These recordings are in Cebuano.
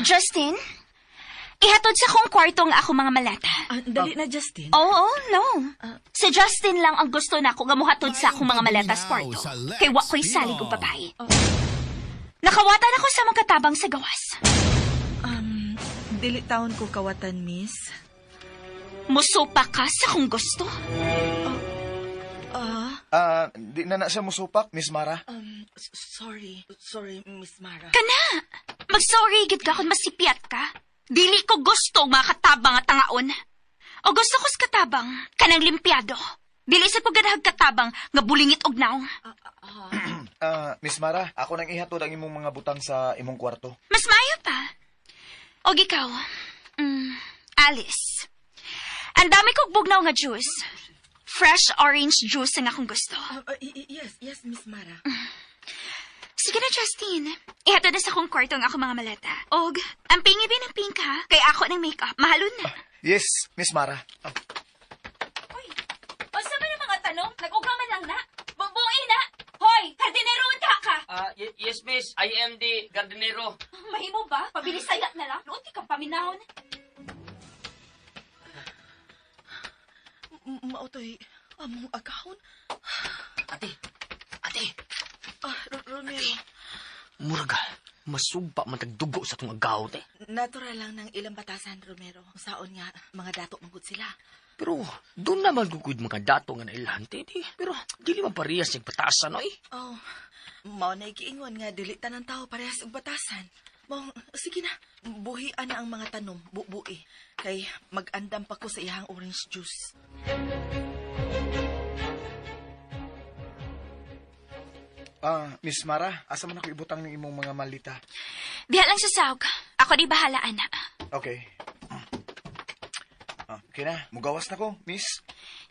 Justin, ihatod sa kong kwarto ang ako mga malata. Ah, dali na, Justin. Oo, no. Si Justin lang ang gusto na ako nga muhatod sa akong mga malata sa kwarto. Kay wa ko'y salig og babae. Nakawatan ako sa mga katabang sa gawas. Dili taon ko kawatan, miss. Musupa ka sa kung gusto. Ah, Ah, di na na siya musupak, Miss Mara. sorry. Sorry, Miss Mara. Kana! Mag-sorry gid ka kung masipyat ka. Dili ko gusto ang mga katabang at tangaon. O gusto ko sa katabang, kanang limpyado. Dili sa ko ganahag katabang nga bulingit og naong. Ah, Miss Mara, ako nang ihatod ang imong mga butang sa imong kwarto. Mas maayo pa. Og ikaw, Alice. Ang dami kong bugnaw nga juice. Fresh orange juice ang akong gusto. Yes, yes, Miss Mara. Sige na, Justin. Ihatod na sa akong kwarto ang akong mga maleta. Og, ang pingi ng pink ha, kay ako ng makeup. Mahalon na. Yes, Miss Mara. Ah, Uy, unsa man ang mga tanong? Nag-uga man lang na. Bubuin na. Hoy, hardinero unta ka. Ah, yes, miss. I am the gardinero. Mahimo ba? Pabilisaya na lang. Luot ka paminahon. Mautoy, among agahon. Ate, ate. Ah, Romero, Muraga, masugpa man tagdugo sa tong agaw, te. natural lang ng ilang batasan, Romero. Saon nga, mga dato manggod sila. Pero, doon naman gugud mga dato nga nailhan, te. Di. Pero, dili man parehas yung batasan, oy. Oh, mao na giingon nga dili tanan tao parehas og batasan. Mao, sige na, buhian na ang mga tanom, bubui. Kay mag-andam pa ko sa iyang orange juice. Ah, Miss Mara, asa man ako ibutang ng imong mga malita? Diha lang sa sawg. Ako di bahala, ana. Okay. Ah, okay na. Mugawas na ko, Miss.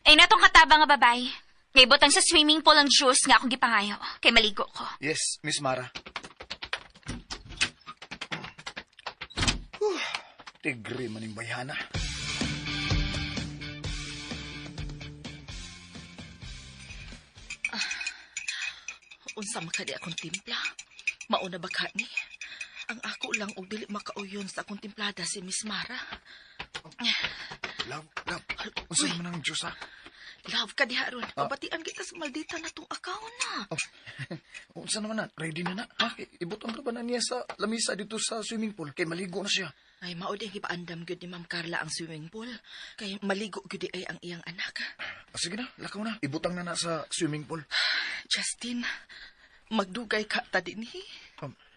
Ay natong katabang nga babay. Ngaybotang sa swimming pool ang juice nga akong gipangayo. Kay maligo ko. Yes, Miss Mara. Whew, tigre maning bayhana. Unsa makadi akong timpla? Mauna ba ka ni? Ang ako lang og dili makauyon sa akong timplada si Miss Mara. Love, love. Unsa man ang juice, ha? Love ka diha ron. Pabatian kita sa maldita na tong account na. Oh, unsa naman na? Ready na na. Ha? Ibutang ra ba na niya sa lamisa dito sa swimming pool? Kay maligo na siya. Ay, mao din gipaandam gyud ni Ma'am Carla ang swimming pool. Kay maligo gyud di ay ang iyang anak. Ah, sige na, lakaw na. Ibutang na na sa swimming pool. Justin, magdugay ka ta dinhi.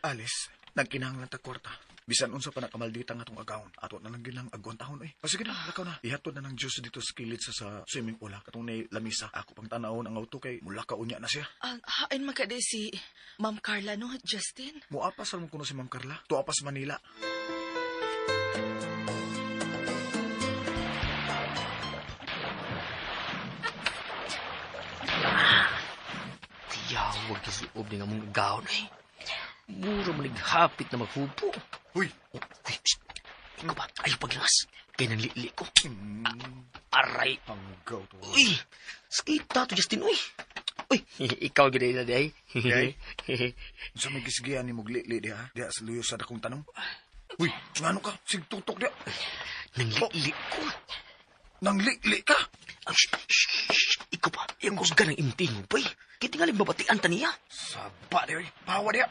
Alice, nagkinahanglan ta kwarta. Bisan unsa pa na kamaldita nga tong agawon. Ato na lang gyud lang agwan tahon eh. O sige na, lakaw na. Ihatod na ng juice dito sa kilid sa swimming pool ha. Katong nay lamisa. Ako pang tanawon ang auto kay mula ka unya na siya. Ah, hain man ka di si Ma'am Carla no, Justin? Muapas ra man kuno si Ma'am Carla. Tuapas Manila. Tiyawag kisuob ni nga mong agaw na eh. Mura man naghapit na maghubo. Huy! Oh, uy, psst. Ikaw ba? Ayaw paglangas. Kaya nang lili ko. Aray. Hanggaw to. Uy, sakita to, Justin. Uy. Uy, ikaw gano'n na day. Day? Unsa may gisgian ni moglili diha? Diha sa luyo sa dakong tanong. Uy, ngano ka? Sigtutok diha. Nanglili ko. Nanglili ka? Ang shh, shh, shh. Ikaw ba? Ayaw ko ganang imting, bay. Kaya tingaling babatian ta niya. Saba diha. Pawa diha.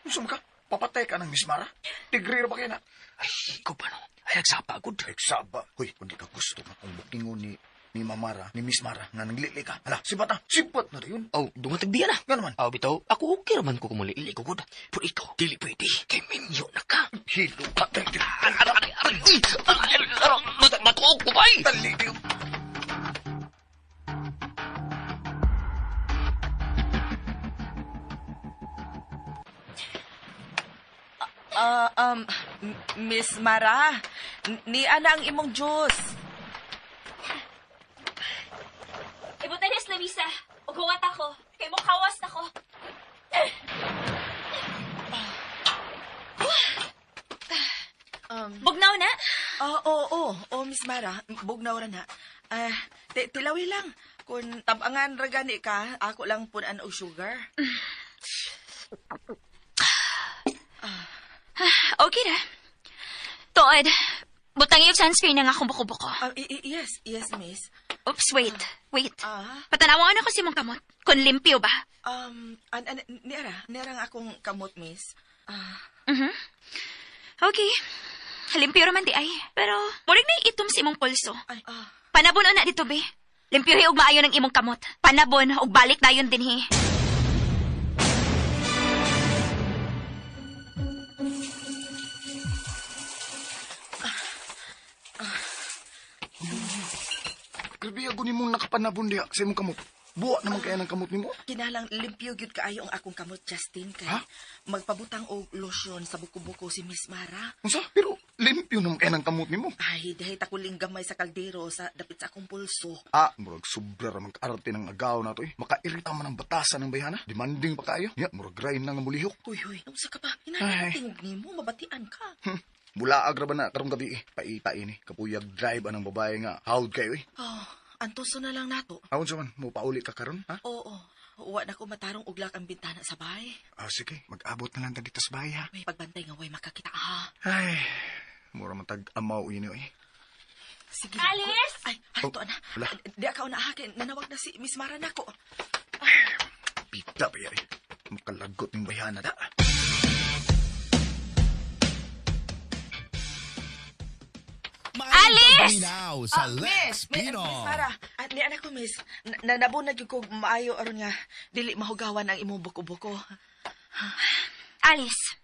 Unsa man ka? Papatay ka ng Miss Mara? Tigre ra ba kay na? Ay, ikaw ba no? Ay, nagsapa, good. Saba. Huy, kung di ka gusto nga kung bukingon ni Mamara, ni Miss Mara, nga nanglili ka. Hala, sibat na. Sibat na yun. Oh, dumatag diya na. Nga naman. Aw, bitaw, ako okay raman ko kumulili ko, good. Pero ikaw, dili pwede. Kay minyo na ka. Hilo ka. Aray, aray, aray, uy! Aray, aray, aray, matuog ko, bay! Dali, di. Ah, Miss Mara, niya na ang imong juice. Ibutan niya sa lamisa. Ug huwat ako. Kay mo kawas na ko. Bugnaw na? Oo, oo, oo, oh, Miss Mara, bugnaw ra na. Ah, tilawi lang. Kung tabangan ra gani ka, ako lang punan og sugar. Okay ra. Tuod, butang iyong sunscreen na nga akong buko-buko. Yes, yes, miss. Oops, wait, wait. Ah. Patanawan ako si mong kamot. Kung limpyo ba? An, niara, niara nga akong kamot, miss. Ah, Okay. Limpyo raman di ay. Pero, murig na itom sa imong pulso. ay, ah. Panabon na dito, be. Limpyo og maayo ng imong kamot. Panabon og balik dayon dinhi. Grabe ako nimong nakapanabon diha sa imong kamot. Buwa naman kaya ng kamot nimo. Kinalang limpyo gyud kaayo ang akong kamot, Justin, kay Ha? magpabutang og lotion sa buko-buko si Miss Mara. Unsa? Pero limpyo naman kaya ng kamot nimo. Ay, dahil takuling gamay sa kaldero sa dapit sa akong pulso. Ah, murag sobra ra man kaarte ng agaw na to eh. Makairita man ang batasan ng bayhana. Demanding pa kayo. Ya, murag rain na nga mulihok. Huy, huy, unsa ka pa? Ay. Hinahang tingog nimo, mabatian ka. Mulaag ra ba na karong gabi eh. Paita ini. Kapuyag drive anang babae nga. Hawd kayo eh. Oh, antuso na lang nato. Aon sa man, mo pauli ka karon, ha? Oo, wa na ko matarong uglak ang bintana sa bahay. Ah, sige, mag-abot na lang ta dito sa bahay, ha? May pagbantay nga way makakita ha. Ay, mura man tag amaw ini eh. Sige. Alice? Ay, harto na. Wala. Di ka na ha, kay nanawag na si Miss Mara nako. Pita pa eh. Makalagot ng bayhana da. Alice! Paminaw sa Lex Miss, Miss Pino. Mara, ah, ni anak ko, miss. Na, nabunag yung kog maayo aron nga dili mahugawan ang imong buko-buko. Alice,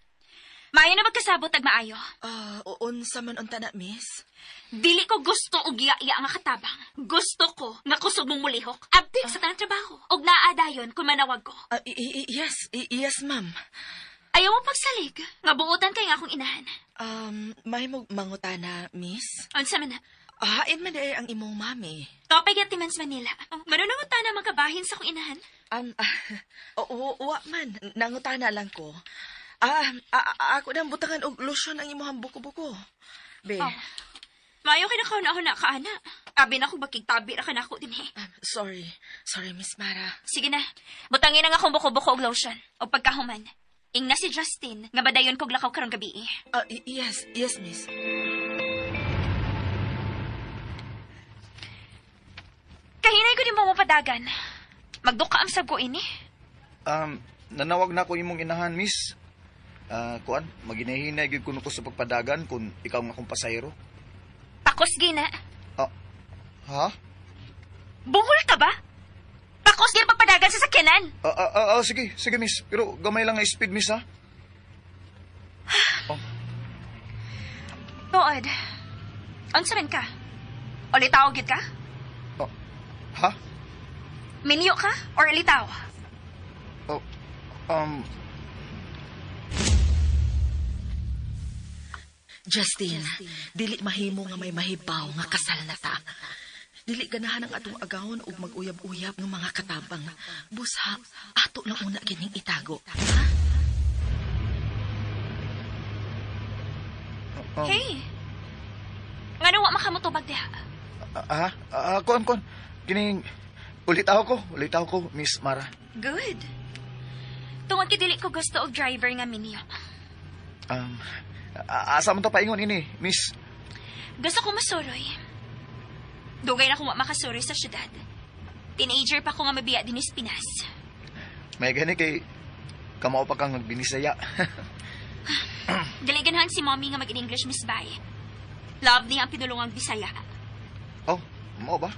maayo na magkasabot ag maayo. Ah, unsa man unta na, miss? Dili ko gusto og iya-iya nga katabang. Gusto ko nga kusog mong mulihok. Abtik sa tanang trabaho. Og naa dayon kung manawag ko. Ah, yes, yes, ma'am. Ayaw mo pagsalig. Nga buotan kay nga akong inahan. May mangutana, miss? Unsa man na? Hain man eh ang imong mami. Topay gyud man sa Manila. Manunungot na magkabahin sa akong inahan. Wa man, nangutana lang ko. Ah, ako nang butangan og lotion ang imong buko-buko. Be, Oh. Maayo kay nakauna-una ka, ana. Abi na akong bakigtabi ra ka nako dinhi. sorry. Sorry, Miss Mara. Sige na. Butangin ang akong buko-buko og lotion. O pagkahuman. Ingna si Justin, nga badayon kog lakaw karong gabi. Ah, yes, yes, miss. Kahinay ko din mo mapadagan. Magduka ang sab ko ini. Nanawag na ko imong inahan, miss. Ah, kuan, maginahinay gyud kuno ko sa pagpadagan kung ikaw nga akong pasayro. Pakos gina. Ah, ha? Buhol ka ba? Pakos gina pagpadagan sa sakyanan. Sige, sige, miss. Pero gamay lang ang speed, miss, ha? Oh, Tuod. Unsa man ka? Ulitaw gyud ka? oh, ha? Minyo ka or ulitaw? Oh, Justin, dili mahimo nga may mahibaw nga kasal na ta. Dili ganahan ang atong agawon ug mag-uyab-uyab ng mga katabang. Busa, ato lang una kining itago. Ha? Hey. Ngano wa makamutubag diha? ah, kuan, kuan. Kining, ulitaw ko, Miss Mara. Good. Tungod kay dili ko gusto og driver nga minyo. Asa man to paingon ini, miss? Gusto ko masuroy. Dugay na akong wa makasuroy sa syudad. Teenager pa ko nga mabiya dinis Pinas. May gani kay kamao pa kang nagbinisaya. Dili ganahan si mommy nga mag-English, Miss Bay. Love niya ang pinulungang Bisaya. Oh, mao ba?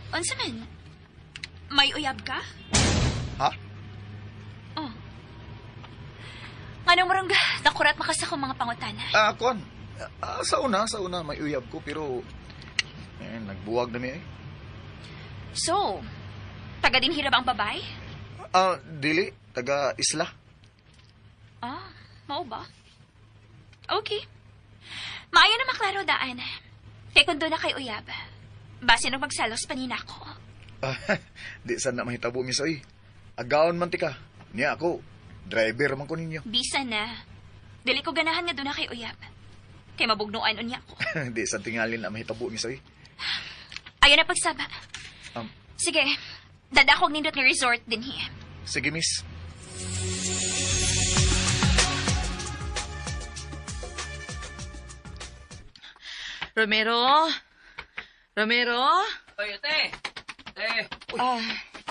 Unsa man? May uyab ka? Ha? Oh. Nganong marang nakurat makas akong mga pangutana. Ah, kuan. Ah, sa una may uyab ko pero eh, nagbuwag na mi eh. So, taga din hirap ang babae? Ah, dili taga isla. Ah, mao ba? Okay. Maayo na maklaro daan. Kay kung doon na kay uyab. Base nung magsalos panina ko. Ah, di sana mahitabo miss oy. Agaon man tika. Niya ako, driver man ko ninyo. Bisa na. Dili ko ganahan nga doon na kay uyab. Kay mabugnuan unya ko. Di sa tingalin na mahitabo miss oy. Ayaw na pagsaba. Sige, dada akong nindot nga resort din hi. Sige miss. Romero? Romero? Ay, ate! Ate! Uy, Ah,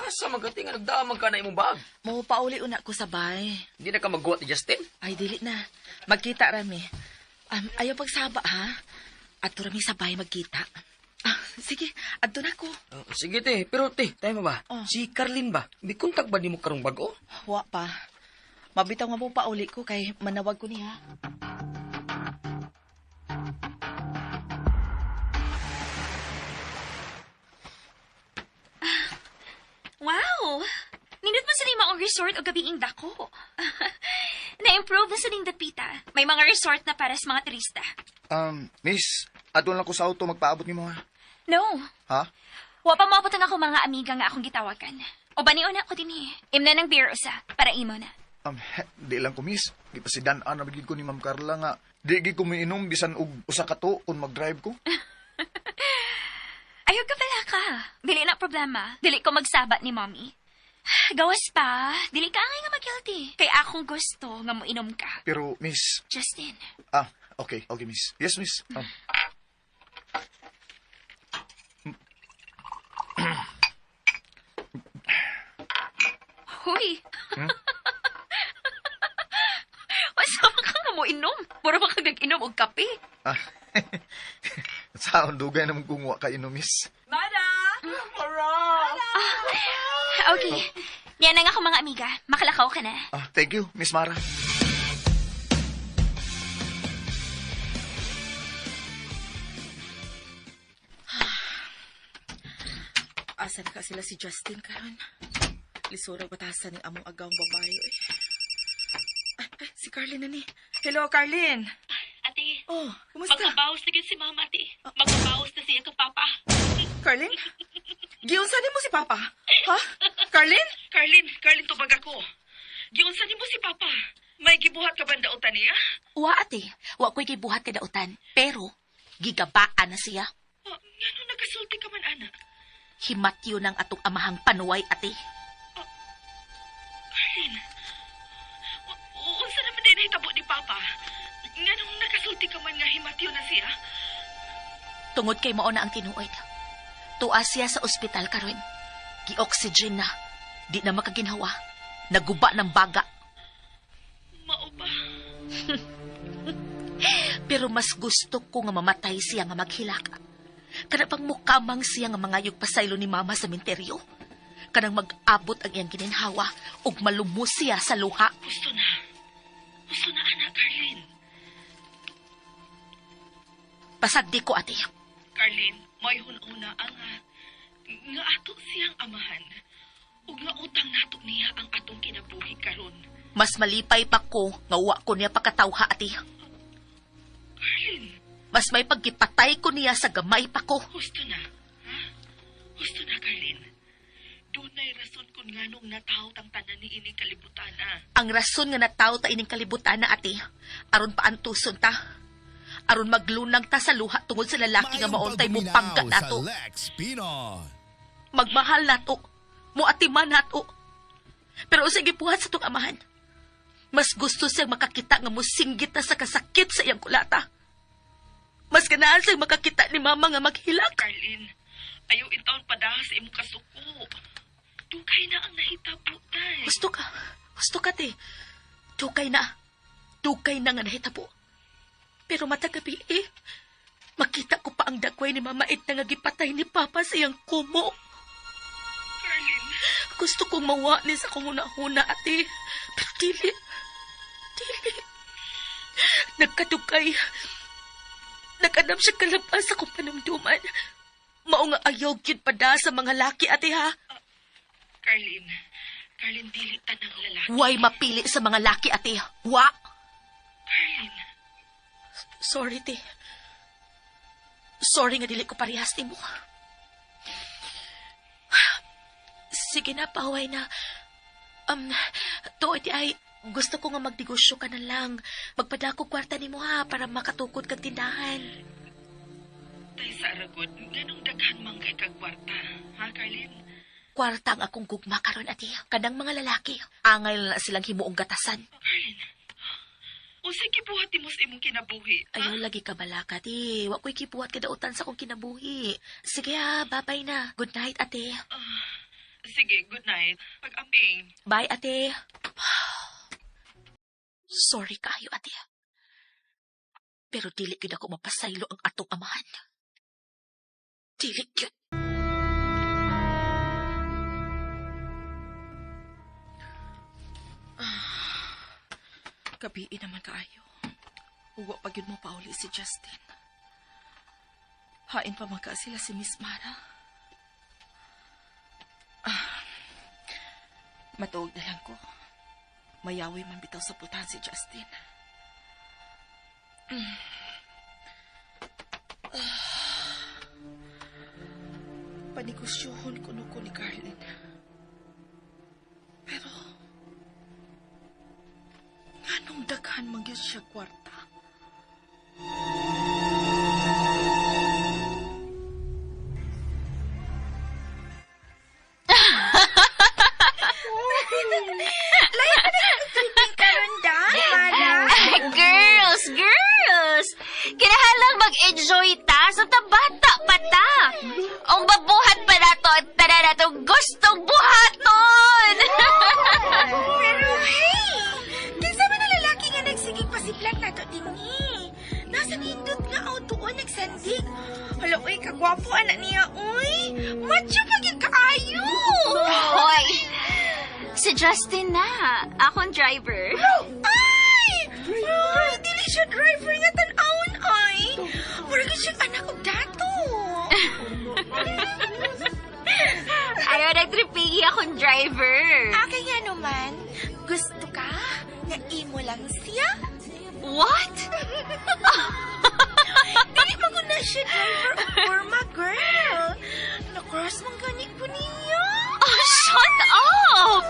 asa man ka, te, nga nagdamag ka na imong bag? mo pauli una ko sa bay. Hindi na ka magguwat ni Justin? Ay, dili na. Magkita rami. Ayaw pagsaba, ha? Adto rami sa bay magkita. Ah, sige, adto na ko. Oh, sige, te. Pero, te, tayo mo ba? Oh. Si Carlin ba? May kontak ba ni mo karong bago? Wa pa. Mabitaw nga mo pauli ko kay manawag ko niya. Wow! Nindot man sa ning maong resort o gabiing dako. Na-improve na sa ning dapita. May mga resort na para sa mga turista. Miss, adto lang ko sa auto magpaabot nimo ha. No, Ha? wa pa moabot ang ako mga amiga nga akong gitawagan. O banion na ako dinhi. Imna ng beer usa para imo na. Di lang ko, miss. Gipasidan-an na gid ko ni Ma'am Carla nga di gid ko miinom bisan og usa ka to kung mag-drive ko. Ayaw ka pala ka. Dili na problema. Dili ko magsaba ni mommy. Gawas pa, dili ka angay nga mag-guilty. Kay akong gusto nga moinom ka. Pero, miss, Justin, ah, okay, okay, miss. Yes, miss. Huy! Asa man ka nga moinom? Mura ba ka nag-inom og kape? Ah, sa dugay naman kung wa ka inom, miss. Okay. Niya na nga ako mga amiga. Makalakaw ka na. Ah, thank you, Miss Mara. Asa na ka sila si Justin karon? Lisura batasan ni among agawang babae. Oy. Ay, ay, si Carlin na ni. Hello, Carlin. Ate, Oh, kumusta? magbabawas na gid si mama, ate. Magbabawas na siya kang papa. Carlin? Giunsa nimo si Papa? Ha? Carlin? Carlin, Carlin, tubag ako. Giunsa nimo si papa. May gibuhat ka ba dautan niya? Wa ate, wa ko'y gibuhat kadautan, pero gigabaan na siya. Oh, ngano nagasulti ka man, ana? Himatyo ng atong amahang panuway ate. Carlin, unsa naman din nahitabo ni papa? Nganong nakasulti ka man nga himatyo na siya? Tungod kay mao na ang tinuod. Tuwa siya sa ospital karon. Gi-oxygen na. Di na makaginhawa. Naguba ng baga. Mao ba? Pero mas gusto ko nga mamatay siya nga maghilak. Kana pang mukamang siya nga mangayog pasaylo ni mama sa minteryo. Kanang mag-abot ang iyang gininhawa ug malumos siya sa luha. Gusto na. Gusto na, ana, Carlin. Pasagdi ko ate. Carlin, may hun-una ang nga ato siyang amahan ug nga utang nato niya ang atong kinabuhi karon. Mas malipay pa ko nga wa ko niya pakatawha ate. Carlin, Mas may pagkipatay ko niya sa gamay pa ko. husto na. Ha? Husto na, Carlin. Dunay rason kung nganong nataw ang tanan ni ining kalibutan, ah. Ang rason nga nataw ta ining kalibutan na ate, aron paantuson ta. Aron maglunang ta sa luha tungod sa lalaki nga Maayong maontay mo pagpaminaw pangga sa nato. Lex Pinoy. Magmahal nato. Muatiman nato. Pero usay gibuhat sa tong amahan. Mas gusto siyang makakita nga musinggit ta sa kasakit sa iyang kulata. Mas ganahan siyang makakita ni mama nga maghilak. Carlin, ayaw intawon padahas sa imong kasuko. Dugay na ang nahitabo, tay. Gusto ka. Gusto ka, te. Dugay na. Dugay na nga nahitabo. Pero matagabi eh. Makita ko pa ang dagway ni Mama Edna nga gipatay ni Papa sa iyang kumo. Carlin, Gusto kong mawa ni sa kong huna-huna, ate. Pero dili. Dili. Nagkadugay. Nag-anam siya kalabas sa kong panumduman. Mao nga ayaw gyud pada sa mga laki, ate ha. Carlin, Carlin, dili tanang lalaki. Way mapili sa mga laki, ate. Wa. Carlin, Sorry, te. Sorry nga dili ko parehas nimo. Sige na, paway na. Tuoy ti ay, gusto ko nga magnegosyo ka na lang. Magpadako kwarta nimo ha, para makatukod kag tindahan. tay sa Aragod, nganong daghan man kay kag kwarta, ha, Carlin? Kwarta ang akong gugma karon ate. Kanang mga lalaki, angay na silang himuong gatasan. Carlin, Unsay gibuhat nimo sa imong kinabuhi? Ha? Ayaw lagi ka balaka, ate. Wa ko'y kibuhat kadautan sa akong kinabuhi. Sige ah, babay na. Good night, ate. Ah, sige, good night. Pag-amping. Bye, ate. Sorry kaayo, ate. Pero dili gyud ako mapasaylo ang atong amahan. Dili gyud. Gabii naman kaayo. Uwa pa gyud mo pauli si Justin. Hain pa man ka sila si Miss Mara. Ah, matuog na lang ko. Mayawi man bitaw sa putahan si Justin. Ah, panegosyohon kuno ko ni Carlin. Pero, nganong daghan man gyud siya kwarta? Karon da, Mara. Girls, girls! Kinahalang mag-enjoy ta sa bata pa ta. Ang mabuhat pa nato at tanan natong gustong buhaton! Pero hey, kinsa man ang lalaki nga nagsigig pasiplat nato dinhi? Nasa nindot nga auto o nagsandig. Hala, uy, kagwapo anak niya, uy. Macho pa gyud kaayo. Hoy! Si Justin na, akong driver. Ay! Ay, dili siya driver nga tan-awon, ay. Mura gyud siyang anak og dato. Ayaw nagtripigi akong driver. Akay nga naman, gusto ka nga imo lang siya? What? Dili man ko na siya driver og forma, girl. Na-cross man gani ko niya. Oh, shut up!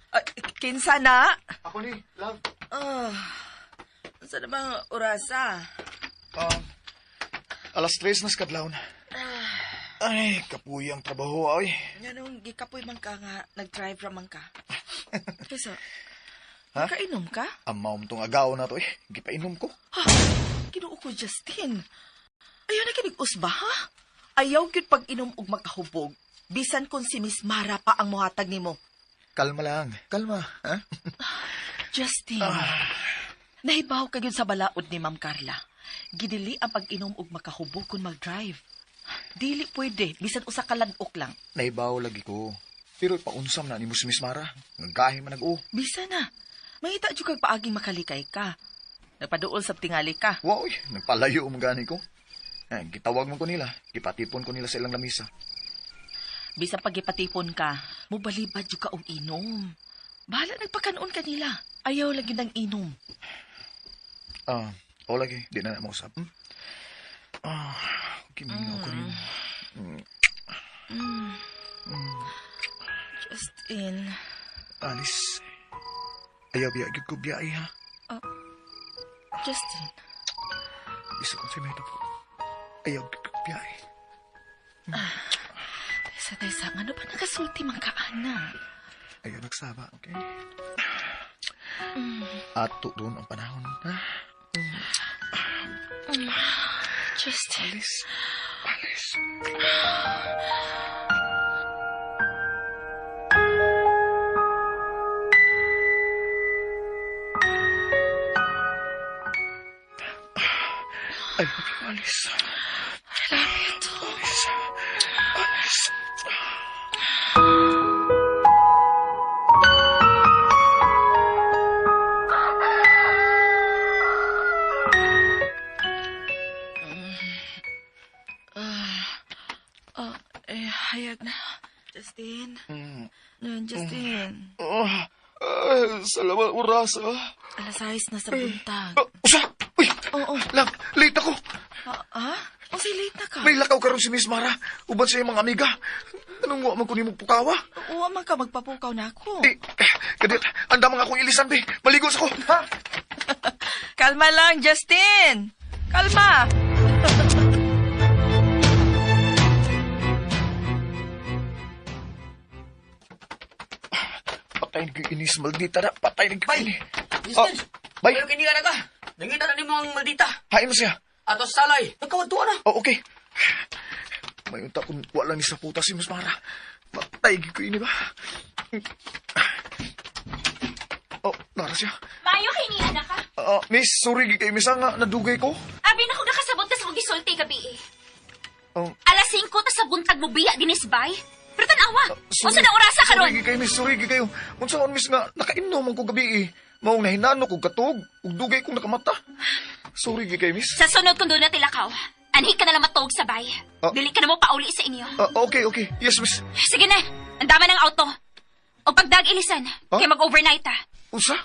Ay, kinsa na? Ako ni, love. Oh, sa namang orasa? 3:00 na sa kadlawon. Ay, kapuy ang trabaho, ay. Nganong gikapoy man ka nga, nag-drive ra man ka? Kaysa, Ha? kainom ka? Amaw tong agaw na to, eh. Gipainom ko. Ha? Ginoo ko, Justin. Ayaw na kinig usba, ha? Ayaw gyud pag-inom og makahubog. Bisan kung si Miss Mara pa ang muhatag nimo. Kalma lang. Kalma, ha? Justin, nahibaw ka gyud sa balaod ni Ma'am Carla. Gidili ang pag-inom og makahubog kung mag-drive. Dili pwede, bisan usa ka lag-ok lang. Naibaw lagi ko. Pero paunsam na ni mo si Miss Mara. Naggahi man nag-o. Bisa na. Mahita jud kag paaging makalikay ka. Nagpaduol sa tingali ka. Wow, uy, nagpalayo mo gani ko. Eh, gitawag mo ko nila. Gipatipon ko nila sa ilang lamisa. Bisan pagipatipon ka, mubalibad jud ka og inom. Bahala nagpakanon ka nila. Ayaw lagi ng inom. Ah, o lagi. Di na na mausap. Hmm? Ah, gimingaw ko rin. Justin. Alice, ayaw biya, gyud ko biyay, ha? Justin. Isa kong si Meta po. Ayaw gyud ko biyay. Taysa, taysa, ano ba nagasulti man ka, ana? Ayaw nagsaba, okay? Ato doon ang panahon, ha? Justin. Alice, Alice. I love you, Alice. I love you too. Alice. Alice. Oh, eh, hayag na. Justin. Justin. Oh, ay, salamat oras, ah. 6:00 na sa buntag. Ah, usa! Uy! Oo. Love, late ako. Ah, ah? O, say late na ka. May lakaw karon si Miss Mara. Uban sa iyang mga amiga. Anong wa man ko nimo pukawa? Uwa man ka, magpapukaw na ako. Eh, kadit, anda mga akong ilisan, be. Maligo sa ko, ha? Kalma lang, Justin! Kalma! Patay na inis, maldita na. Patay na Bay! ini. Justin! Ah, bay! Ayaw kiniga na ka! Nangita na nimo ang maldita! Hain mo siya. Ato sa salay! Nagkawadtuan na! Oh, okay. May unta kung wala ni sa puta si Miss Mara. Patay gyud ko ini ba? Oh, nara siya. Maayo kay ni anak ka. Ah, miss, sorry gyud kay miss ah, nga nadugay ko. Abi na ko nakasabot ka sa kong gisulti gabi eh. Oh, Alas 5 ta sa buntag mo biya dinis bay. Pero tanawa, sorry. unsa na orasa karon? Sorry gyud kay miss, sorry gyud kayo. Unsa on miss nga nakainom man ko gabi eh. Maong nahinano ko katog ug dugay kong nakamata. Sorry gyud kay miss. Sa sunod kung doon na tilakaw, anhi ka na lang matuog sa bay. Ah. Dili ka na mo pauli sa inyo. Ah, okay, okay. Yes, miss. Sige na, ang dama ng auto. O pagdag ilisan, Ah? kay mag-overnight ah. Unsa?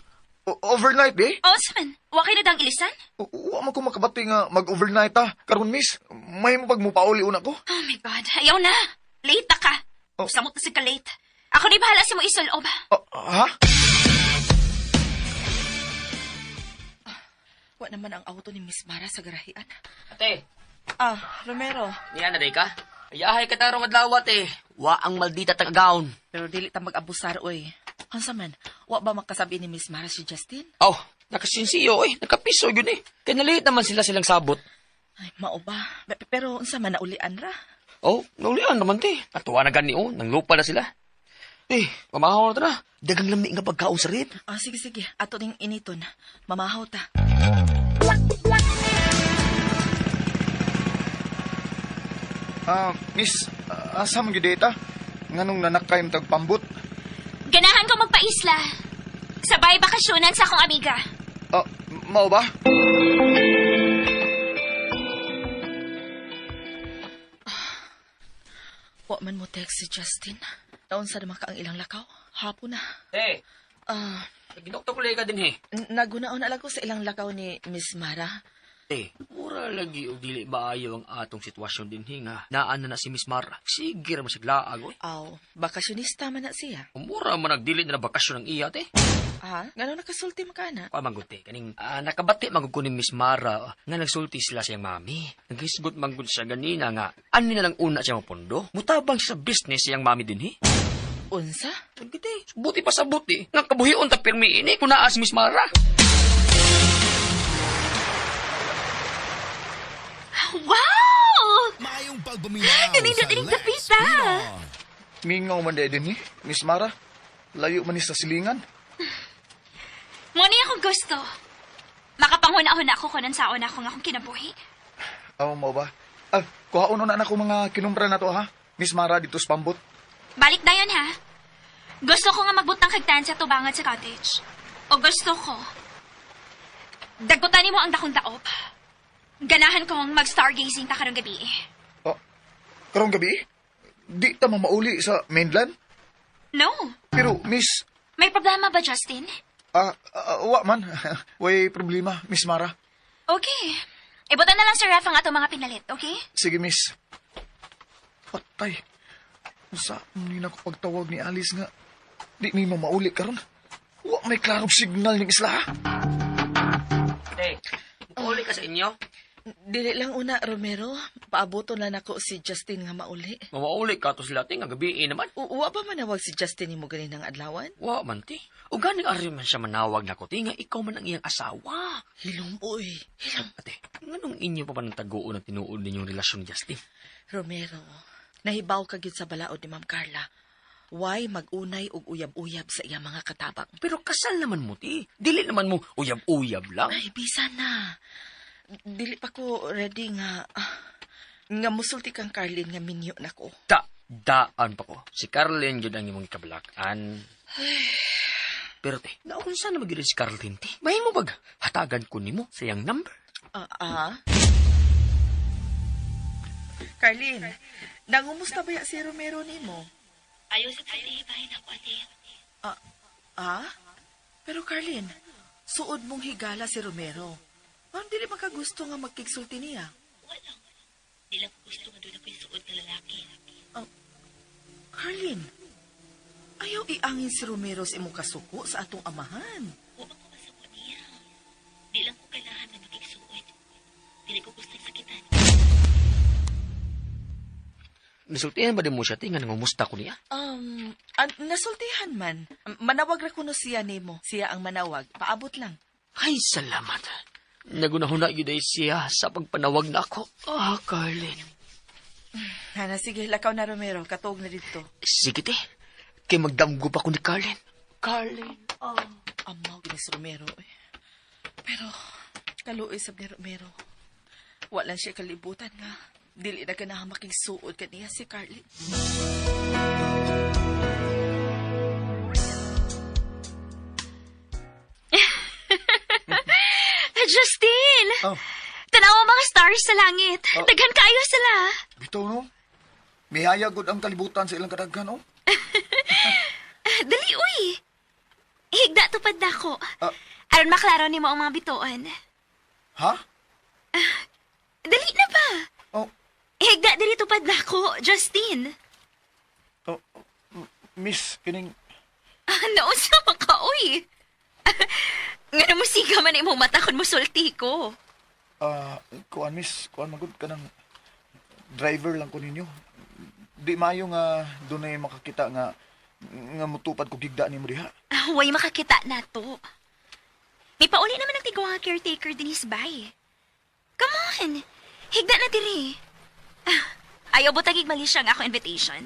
Overnight eh? Osman, wa kay na dang ilisan? Wa man ko makabati nga mag-overnight ah. Karon miss, may mo pag mupauli una ko. Oh my God, ayaw na. Late na ka. Oh. Samot na si ka late. Ako ni bahala sa mo isulob. Ah, ha? Wa naman ang auto ni Miss Mara sa garahian. Ate! Ah, Romero. Niya na day ka? Ayahay ka tarong adlaw, ate. Wa ang maldita tang agaon. Pero dili ta mag-abusar, oy. Unsa man, wa ba makasabi ni Miss Mara si Justin? Oh, nakasinsiyo eh. Nakapiso yun eh. Kaya naliit naman sila silang sabot. Ay, mao ba? Pero unsa man naulian ra? Oh, naulian naman te. Natuwa na gani oh. Nanglupa na sila. Eh, pamahaw na ta na. Dagang lami nga pagkaon sa rib. Ah, sige sige, ato ning initon. Mamahaw ta. Ah, miss, asa man gyud ta? Nganong nanakay man tag pambot? Ganahan ko magpaisla. Sabay bakasyonan sa akong amiga. Ah, mao ba? Wa man mo text si Justin. Naunsa naman ka ang ilang lakaw? Hapon na. Eh, Ah, ginokto ko ka din eh. nagunaon na lang ko sa ilang lakaw ni Miss Mara. Eh, mura lagi og dili maayo ang atong sitwasyon din nga. Naan na na si Miss Mara. Sige ra man siya laag oy. Aw, bakasyonista man na siya. Mura man nagdili na na bakasyon ang iya te. Ha? Ngano nakasulti man ka na? Kuan man gud te kaning nakabati man gud ko ni Miss Mara nga nagsulti sila sa iyang mami. Naghisgot man gud siya ganina nga ani na lang una siya mapondo. Mutabang siya sa business siyang mami dinhi. Unsa? Nagkite, buti pa sa buti. Nga kabuhion ta pirmi ini kung naa si Miss Mara. Wow! Maayong pagpaminaw Kanindot sa ining Let's dapita. Pinoy. Mingaw man day din eh, Miss Mara. Layo man ni sa silingan. Mo ni akong gusto. Makapanghuna-huna ako kung saon ako nga akong kinabuhi. Aw, mao ba? Ah, kuhaon na na ako mga kinumpra na to ha. Miss Mara dito sa pambot. Balik na yun, ha? Gusto ko nga magbutang kagtan sa tubangan sa cottage. O gusto ko, dagkutan mo ang dakong daop. Ganahan kong mag-stargazing ta karong gabi. Ah, karong gabi? Di ta mamauli sa mainland? No. Pero Miss, May problema ba, Justin? wa man. Way problema, Miss Mara. Okay. Ibutan na lang sa ref ang atong mga pinalit, okay? Sige, miss. Patay. Usa ni na ko pagtawag ni Alice nga. Di mi mamauli karon. Wa may klarong signal ning isla. ha? Te, uli ka sa inyo. Dili lang una, Romero. Paaboto na nako si Justin nga mauli. Mawauli ka to sila te nga gabi naman. Wa ba manawag si Justin nimo ganinang adlawan? Wa man te. O ganing ari man siya manawag nako te nga ikaw man ang iyang asawa. Hilom, oy. Hilom. Ate, nganong inyo pa ba nang taguon ang tinuod ninyong relasyon ni Justin? Romero, nahibaw ka gyud sa balaod ni Ma'am Carla. Why magunay og uyab-uyab sa iyang mga katabang? Pero kasal naman mo, ti. Dili naman mo uyab-uyab lang. Ay, bisa na. Dili pa ko ready nga nga musulti kang Carlin nga minyo na ko. Da, daan pa ko. Si Carlin yun ang imong kablakan. Pero te, naunsa na magyud si Carlin, te? Mahimo bag, hatagan ko nimo sa iyang number. Ah, ah? Carlin, nangumusta ba ya si Romero nimo? Ayaw sa bahin ako, ate. Ah? Pero Carlin, suod mong higala si Romero. Parang dili man ka gusto nga magkigsulti niya. Wala. Di lang ko gusto nga doon ako'y suod na lalaki. Carlin, ayaw iangin si Romero sa imong kasuko sa atong amahan. Wa man ko masuko niya. Di lang ko kailangan na makigsuod. Dili ko gusto sakitan. Nasultihan ba din mo siya, te, nga nangumusta ko niya? Nasultihan man. Manawag ra kuno siya nimo. Siya ang manawag. Paabot lang. Ay, salamat. Nagunahuna yun ay siya sa pagpanawag na ako. Ah, Carlin. Hana, sige, lakaw na Romero. Katuog na dito. Sige, te. Kay magdamgo pa ko ni Carlin. Carlin. Oh, amaw ginis Romero. Eh. Pero, kaluoy sab ni Romero. Wala siya kalibutan nga. Dili na ganahan makigsuod kaniya si Carly. Justin! Oh. Tanaw ang mga stars sa langit. Oh. Daghan kaayo sila. Bitaw no. Mihayag gud ang kalibutan sa ilang kadaghan oh. Dali, uy. Higda tupad na ako. Ah. Aron maklaro nimo ang mga bituon. Ha? Dali na ba? Oh, Higda dali tupad na ako, Justin. oh, miss kining Nausa man ka, uy. Nga mo siga man imong mata kun musulti ko. Kuan miss, kuan magud ka ng driver lang ko ninyo. Di maayo nga dunay makakita nga nga mutupad ko gigda nimo diha. Way makakita na to. May pauli naman ang tigwa nga caretaker din his bay. Come on! Higda na diri. Ayaw butagig mali siya ang ako invitation.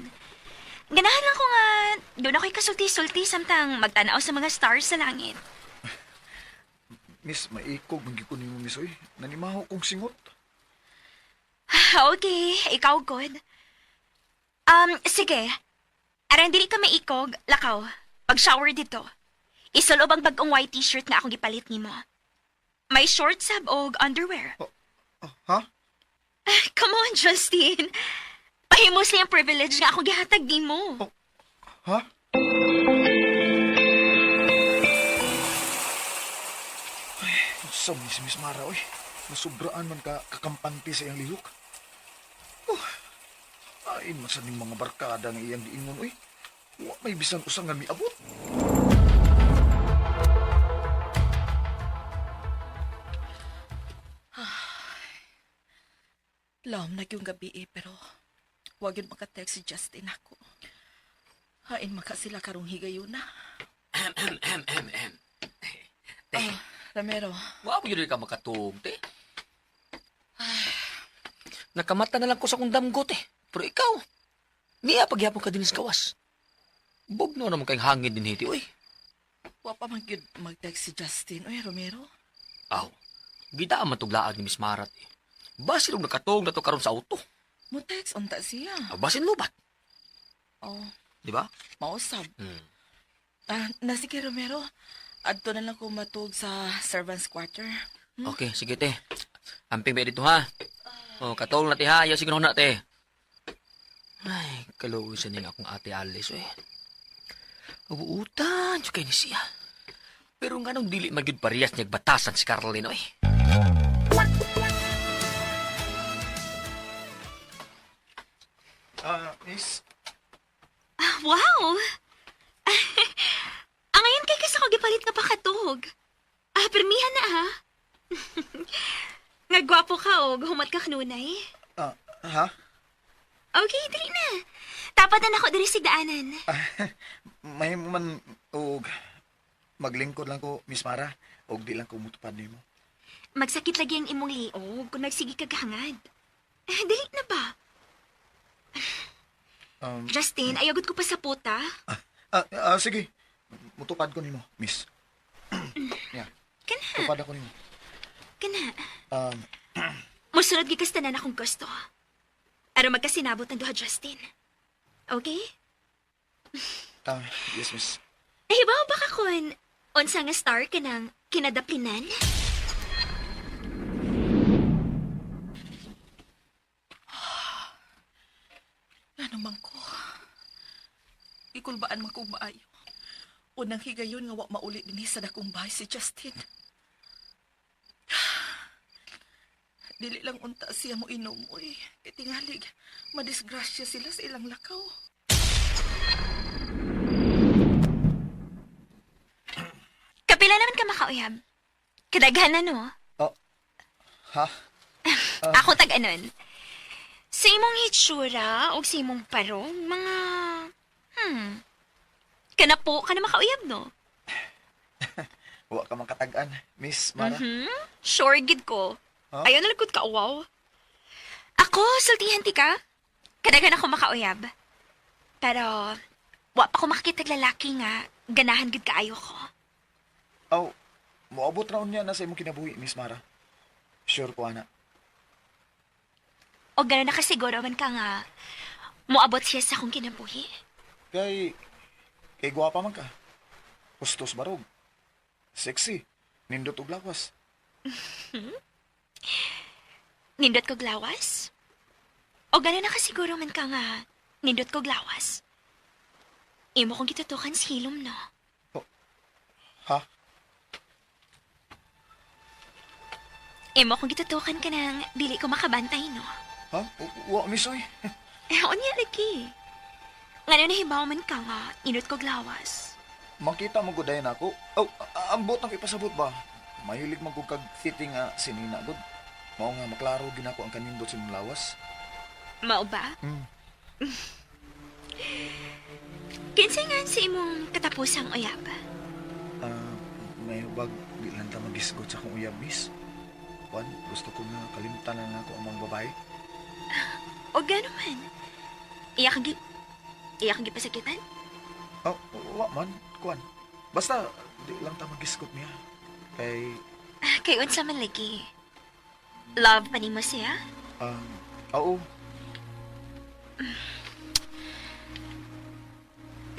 Ganahan lang ko nga, doon ako'y kasulti-sulti samtang magtanaw sa mga stars sa langit. Miss, maikog man gyud ko nimo miss oy. Nanimaho kong singot. Okay, ikaw good. Sige. Aran dili ka maikog, lakaw. Pag-shower dito. Isulob ang bagong white t-shirt nga akong gipalit nimo. May shorts sab og underwear. Oh, ha? Come on, Justin. Pahimos ang privilege nga akong gihatag nimo. Ha? Ay, sa miss Miss Mara oy. Nasubraan man ka kakampante sa iyang lihok. Oh, ay man sa ning mga barkada nga iyang giingon oy. Wa may bisan usa nga miabot. Lom na yung gabi eh, pero wag yun makatext si Justin ako. Hain maka sila karong higayon na. Te, Oh, Romero, wa mo yun ka makatuog, te. Nakamata na lang ko sa kong damgo, te. Pero ikaw, niya pagyapon ka din sa kawas. Bugno naman kayong hangin din hiti, oy. wa pa man gyud mag-text si Justin. Uy, Romero. Aw, gita man tuglaag ni Miss Marat, eh. Basin og nakatuog na to karon sa auto. Mo text unta siya. Aw, basin lubat, Oh, di ba? mausab. Hmm. Ah, na sige Romero. Adto na lang ko matug sa servants quarter. Okay, sige te. Amping ba dito ha? Oh, katol na te ha. Ayaw sige na te. Ay, kaluoy sa ning akong ate Alice eh. Ubuutan, kay ni siya. Pero nga nung dili magyud parehas niyag batasan si Carlin oy. Miss, Wow! Ang ngayon kay kasi ko gipalit nga pakatog. Permihan na ah. Nga gwapo ka og humat ka kanunay. Ha? Okay, dali na. Tapat na nako diri sa daanan. May man og maglingkod lang ko Miss Mara og di lang ko mutupad nimo. Magsakit lagi ang imong liog kung magsige ka hangad. Dali na ba? Justin, ayagod ko pa sa puta. Sige. Mutupad ko nimo, Miss. Yeah. Kana, Tupad ako nimo. kana. Musunod gikas tanan akong gusto. Aron magkasinabot ang duha, Justin. Okay? Yes, Miss. Ay, ba baka kun unsa nga star ka ng kinadaplinan? Ano man ko? Ikulbaan man kong maayo. Unang higayon nga wa mauli dinhi sa dakong bahay si Justin. Dili lang unta siya mo inom, uy. Kay tingalig, madisgrasya sila sa ilang lakaw. Kapila naman ka makauyab. Kadaghan na, no? Oh. Ha? Ako tag-anon. Sa imong hitsura o sa imong parong, mga... Kanapo ka na makauyab, no? Wa ka man katag-an, Miss Mara. Sure, gid ko. Huh? Ayaw na lagod ka, wow. Ako, sultihan ti ka. Kadaghan ako makauyab. Pero, wa pa ko makakita lalaki nga, ganahan gid kaayo ko. Aw, moabot raon niya na sa imong kinabuhi, Miss Mara. Sure ko ana. O gano'n na kasiguro man ka nga, moabot siya sa akong kinabuhi. Kay kay gwapa man ka. Kustos barog. Sexy. Nindot og lawas. Nindot kog lawas? O gano'n na kasiguro man ka nga, nindot kog lawas? Imo kong gitutukan sa hilom, no? Ha? Imo kong gitutukan ka ng dili ko makabantay, no? Ha? Wa, Miss oy. Eh, unya lagi. Ngano nahibaw man ka nga, nindot kog lawas. Makita mo gud dayon ako. Aw, ambot ang ipasabot ba? Mahilig man kog kag fitting nga sinina gud. Mao nga maklaro ginako ang kanindot sa imong lawas. Mao ba? Hmm. Kinsa nga sa imong katapusang uyab? Ah, may bag di lang ta magisgot sa akong uyab, miss. Juan, gusto ko nga kalimtan na nako ang mga babae. O gano'n man? Iya kang gi... Iya kang gipasakitan? Oh, wa man, kuan. Basta di lang ta magisgot niya. Kay Kay unsa man lagi. Love pa nimo siya? um, oo,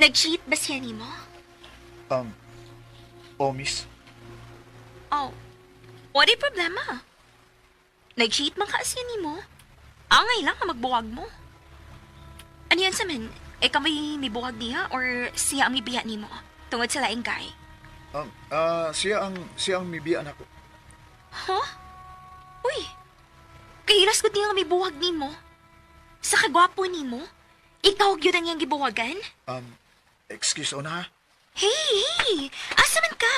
Nag-cheat ba siya nimo? um, oh, miss. Oh, what problema? Nag-cheat man ka siya nimo? Angay lang ang magbuwag mo. Ano yan sa man? E kami mibuwag niya or siya ang mibiya nimo? Tungod sa laing guy. Siya ang mibian ako. Huh? Uy, kahilas ko niya nga mibuwag nimo. Sa kagwapo nimo? Ikaw gyud ang iyang gibuwagan? Excuse ona ha. Hey, hey! Asa man ka?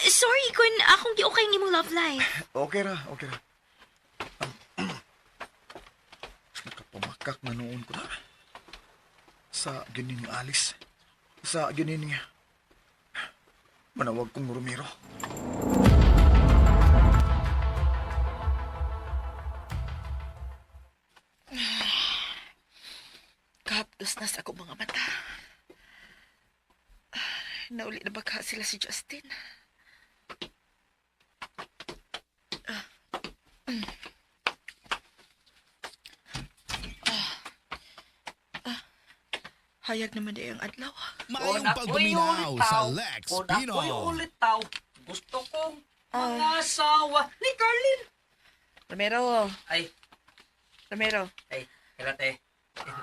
Sorry kung akong giukay ng imong love life. Okay ra, okay ra. Nakapamakak na noon ko na. Sa ginin nga Alice. Sa ginin nga. Manawag kong Romero. Kahapdos na sa akong mga mata. Nauli na ba ka sila si Justin? Ah. Mm. Ah. Ah. Hayag naman di ang adlaw. Maayong pagpaminaw sa Lex Pino. Ulitaw. Gusto kong mga asawa ni Carlin. Romero, Ay, Romero. ay, kailan te.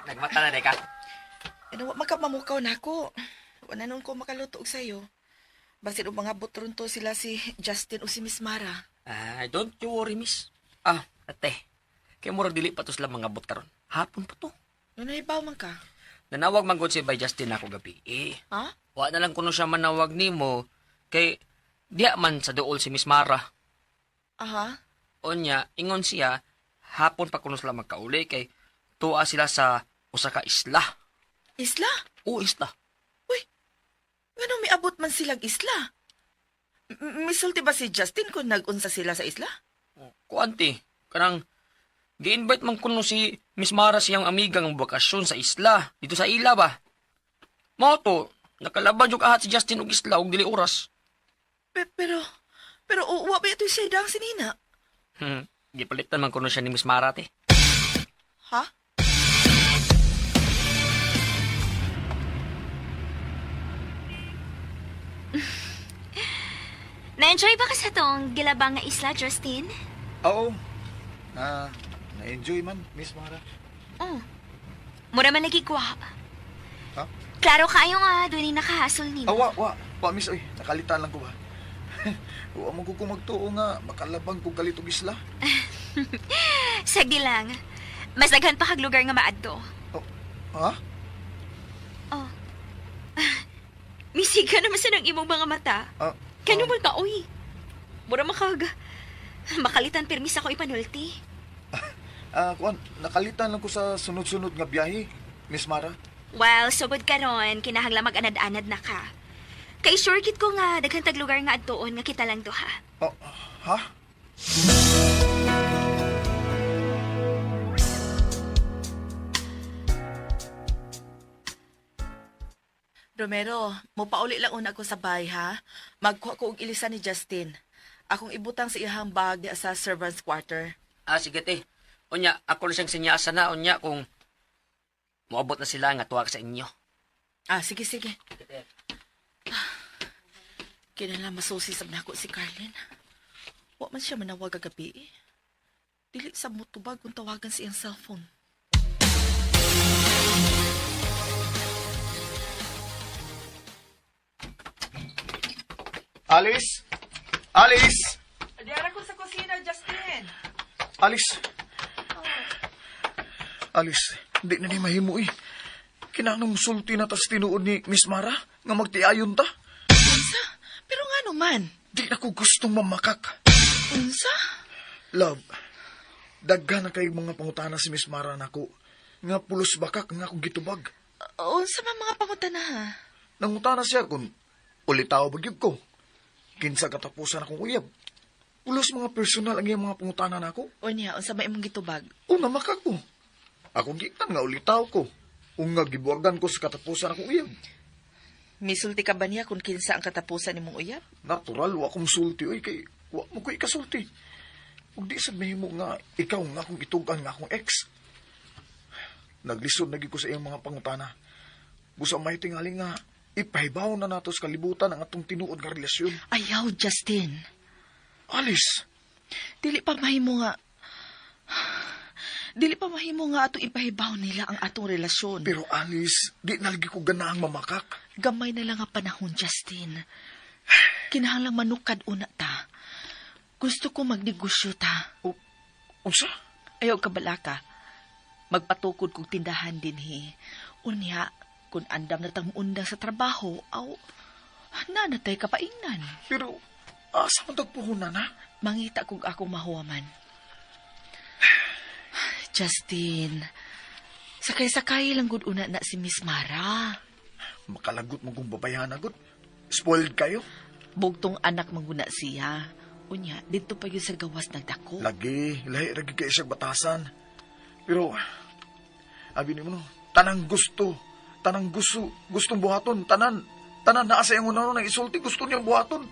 Nagmata na ka. Ano, wa makamamukaw na ako. Wala noon ko makaluto og sayo. Basin og mga butron to sila si Justin o si Miss Mara. Ah, don't you worry, miss. Ah, ate. Kay murag dili pa to sila mga bot karon. Hapon pa to. Ano nahibaw man ka? Nanawag man gud si by Justin ako gabi. Eh, Ha? wa na lang kuno siya manawag nimo kay diya man sa duol si Miss Mara. Aha. Onya, ingon siya, hapon pa kuno sila magkauli kay tuwa sila sa usa ka isla. Isla? O isla. Uy, ngano miabot man silang isla? Misulti ba si Justin kung nag-unsa sila sa isla? Kuanti, kanang gi-invite man kuno si Miss Mara siyang amiga ng bakasyon sa isla, dito sa ila ba. Mao to, nakalaban jud ahat si Justin og isla og dili oras. Pero, pero wa ba ito siya dang sinina? Gipalitan man kuno siya ni Miss Mara te. Ha? Na-enjoy ba ka sa tong gilabang nga isla, Justin? Oo. Na, na-enjoy man, Miss Mara. Oh. Mura man lagi guwap. Ha? Klaro kaayo nga, doon ay nakahasol nimo. Ah, wa, wa. Wa, miss, oy. Nakalitan lang ko ba? Wa mo ko kung magtuo nga, makalabang ko kalit og isla. Sagdi lang. Mas daghan pa kag lugar nga maadto. Oh, ha? Oh. Misiga naman sa ng imong mga mata. Ah, Kano man ka, uy. Mura makag... Makalitan permis ako ipanulti. Kuan, nakalitan lang ko sa sunod-sunod nga biyahe, Miss Mara. Well, sugod karon, kinahanglan mag-anad-anad na ka. Kay sure kit ko nga daghan tag lugar nga adtuon nga kita lang duha. Oh, ha? Romero, mopauli lang una ko sa bahay, ha? Magkuha ko og ilisan ni Justin. Akong ibutang sa iyahang bag diya sa servant's quarter. Ah, sige te. Unya, ako na siyang sinyasa na. Unya, kung moabot na sila nga tuwag sa inyo. Ah, sige, sige. Kinala masusi sab nako si Carlin. Wa man siya manawag kagabi. Eh. Dili sa mutubag kung tawagan sa iyang cellphone. Alice? Alice? Diara ko sa kusina, Justin. Alice? Alice, di na ni mahimo eh. Kinanong sulti na tas tinuod ni Miss Mara nga magtiayon ta. Unsa? Pero nga naman. Di na ko gustong mamakak. Unsa? Love, daghan na kay mga pangutana si Miss Mara nako. Nga pulos bakak nga akong gitubag. Unsa man mga pangutana ha? Nangutana siya kung ulitaw ba gyud ko. Kinsa katapusan akong uyab. Pulos mga personal ang iyang mga pangutana nako. Unya, unsa may imong gitubag? Una makak ko. Akong gitan nga ulitaw ko. Ung nga gibuwagan ko sa katapusan akong uyab. Misulti ka ba niya kung kinsa ang katapusan nimong uyab? Natural, wa akong sulti. Oy, kay wa mo ko ikasulti. Ug di sad mahimo nga ikaw nga akong itugan nga akong ex. Naglisod na gyud ko sa iyang mga pangutana. Busa may tingali nga ipahibaw na nato sa kalibutan ang atong tinuod nga relasyon. Ayaw, Justin. Alice, Dili pa mahimo nga Dili pa mahimo nga atong ipahibaw nila ang atong relasyon. pero Alice, di nalagi ko ganahang mamakak. Gamay na lang ang panahon, Justin. Kinahanglang manukad una ta. Gusto ko magnegosyo ta. O, unsa? Ayaw ka balaka. Magpatukod kog tindahan din he. Unya, kung andam na tang undang sa trabaho, aw, nanatay ka paingnan. Pero asa man tagpuhunan ha? Mangita kog akong mahuwaman. Justin, sakay-sakay lang gud una na si Miss Mara. Makalagot mo kong babayahan agad. Spoiled kayo. Bugtong anak mangguna siya. Unya, dito pa yun sa gawas nagdako. Lagi, lahi lagi kay siyang batasan. Pero, abi ni mo no, tanang gusto, tanang gusto, gustong buhaton, tanan, tanan naa sa iyang una nang isulti, gusto niyang buhaton.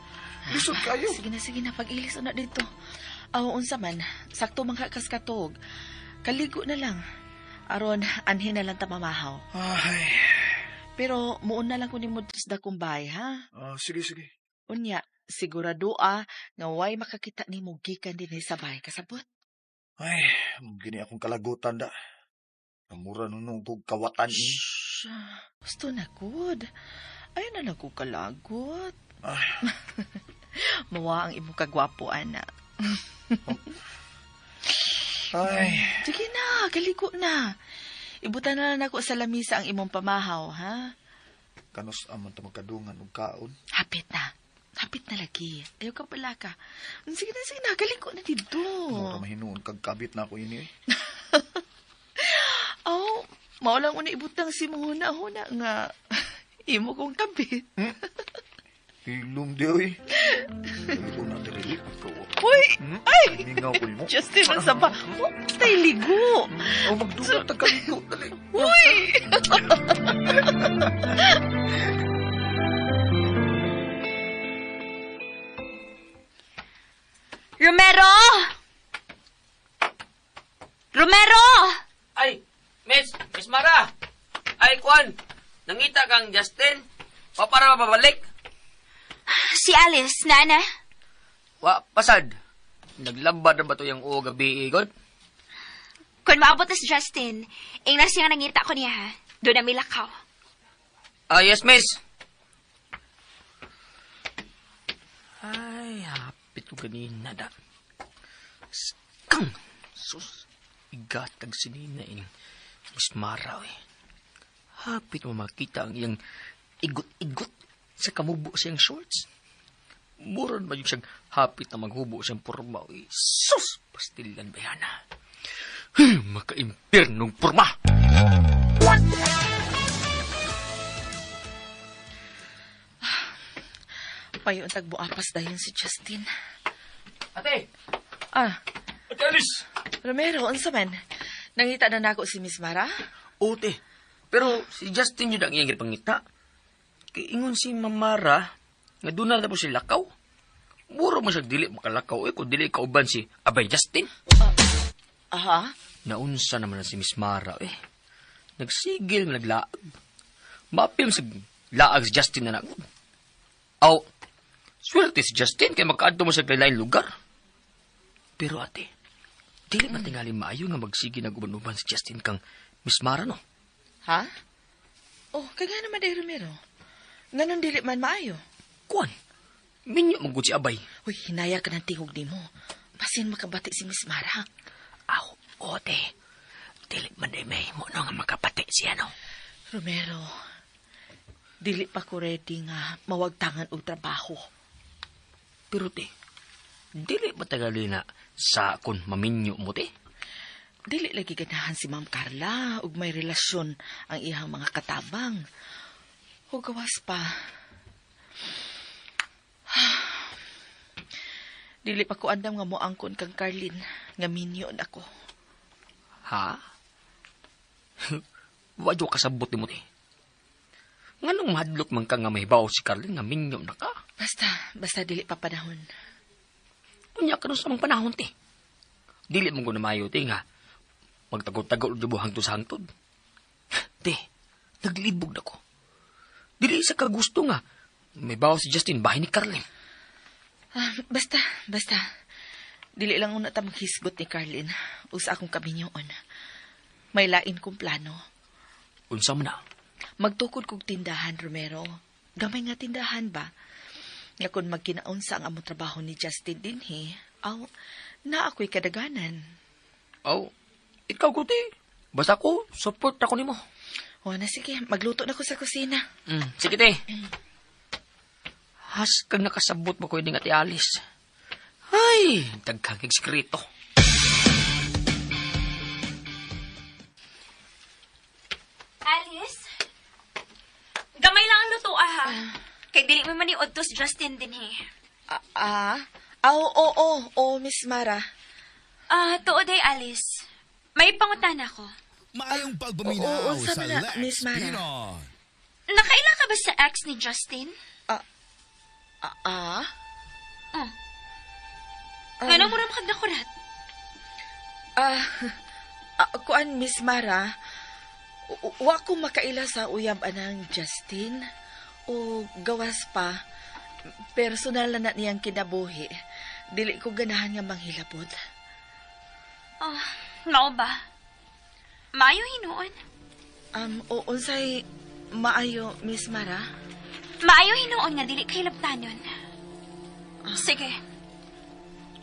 Lisod kayo. Sige na, sige na, pag-ilis na dito. Aw, unsa man, sakto man kakas katog. Kaligo na lang. Aron, anhin na lang ta mamahaw. Ay, Pero muon na lang ko nimo sa dakong bahay, ha? ah, sige, sige. Unya, sigurado ah, nga way makakita nimo gikan dinhi sa bahay kasabot. Ay, gini akong kalagutan da. Namura nunong kog kawatan ini. Shh, gusto na good. Ayaw na lang ko kalagot. Ay, Mawa ang imong kagwapo, ana. ay, Sige na, kaligo na. Ibutan na lang ako sa lamisa ang imong pamahaw, ha? Kanos aman ta magkadungan og kaon. Hapit na. Hapit na lagi. Ayaw ka pala ka. Sige na, sige na. Kaligo na dito. Mura mahinuon kag kabit na ako ini. Eh. Oh, mao lang una ibutang si huna-huna nga imo kong kabit. Hilom di oy. Dali na diri. Uy! Hmm? Ay! Mingaw ko mo. Justin, ang saba. Oh, tay ligo. Oh, magdugat ta kaligo dali. Uy! Romero! Romero! Ay, Miss, Miss Mara. Ay, Kwan, nangita kang Justin. O para mababalik. Si Alice, nana. Wa, pasad. Naglabad na ba to yung uo gabi, igod? Kung maabot na si Justin, ingna siya nga nangita ko niya ha. Doon na milakaw. Ah, yes, miss. Ay, hapit ko ganina da. Kang! Sus, igatag sinina ining Miss Mara, eh. Hapit mo makita ang iyang igot-igot sa kamubo siyang shorts. Muron ba yung siyang hapit na maghubo siyang porma, eh. Sus! Pastilan ba yan, ah? Makaimpirnong porma. Payo ang tagbuapas dayon si Justin. Ate! Ah, Ate Alice! Romero, unsa man? Nangita na nako si Miss Mara? Ote, pero si Justin yun ang iyang gipangita. Kay ingon si Mamara, nga doon na po si Lakaw. Muro mo siya dili makalakaw eh, kung dili kauban si Abay Justin. Aha. Naunsa naman na si Miss Mara eh. Nagsigil, naglaag. Mapil sa laag si Justin na nagod. Aw, swerte si Justin kay magkaadto mo sa kailaing lugar. Pero ate, dili man tingali maayo nga magsige nag-uban-uban si Justin kang Miss Mara no. Ha? Oh, kay nga naman day Romero. Nganong dili man maayo? Kuan, minyo magud si Abay. Uy, hinaya ka ng tingog nimo. Basin makabati si Miss Mara. Aw, ote, dili man day mahimo no nga makapati siya no. Romero, dili pa ko ready nga mawagtangan og trabaho. Pero te, dili ba tagali na sa kun maminyo mo te? Dili lagi ganahan si Ma'am Carla ug may relasyon ang iyang mga katabang. O gawas pa. Dili pa ko andam nga moangkon kang Carlin nga minyo ako. Ha? Wadyo kasabot ni mo te. Nganong mahadlok man ka nga mahibaw si Carlin nga minyo na ka? Basta, basta dili pa panahon. Unya karon sa mga panahon te. Dili mo guna maayo te nga magtago-tago og hangtod sa hangtod. Te, naglibog na ko. Dili sa kagusto nga may bawo si Justin bahay ni Carlin. Ah, basta, basta. Dili lang una ta maghisgot ni Carlin o sa akong kaminyoon. May lain kong plano. Unsa man na? Magtukod kog tindahan, Romero. Gamay nga tindahan ba? Nga kung magkinaon sa ang among trabaho ni Justin dinhi, aw, na ako'y kadaganan. Aw, ikaw ko te. Basta ko, support ako nimo. O na sige, magluto na ko sa kusina. Sige te. Has kang nakasabot mo ko ini nga ti Alice. Ay, daghang sekreto. Alice? Gamay lang ang luto ah, ha. Kay dili mo maniod to si Justin din eh. Ah, ah? Aw, oo, oo, oo, Miss Mara. Ah, tuod ay Alice. May pangutana ko. Maayong Oo, pagpaminaw unsa sa man na, Lex Miss Mara? Pinoy. Nakaila ka ba sa ex ni Justin? Ah, ah? Oh. Ngano mo ra makagnakurat? Ah, ah, kuan, Miss Mara, wa ko makaila sa uyab anang Justin o gawas pa, personal na na niyang kinabuhi. Dili ko ganahan nga manghilabot. Oh, mao ba? Maayo hinuon. O unsay maayo, Miss Mara? Maayo hinuon nga dili kay labtanon. Sige.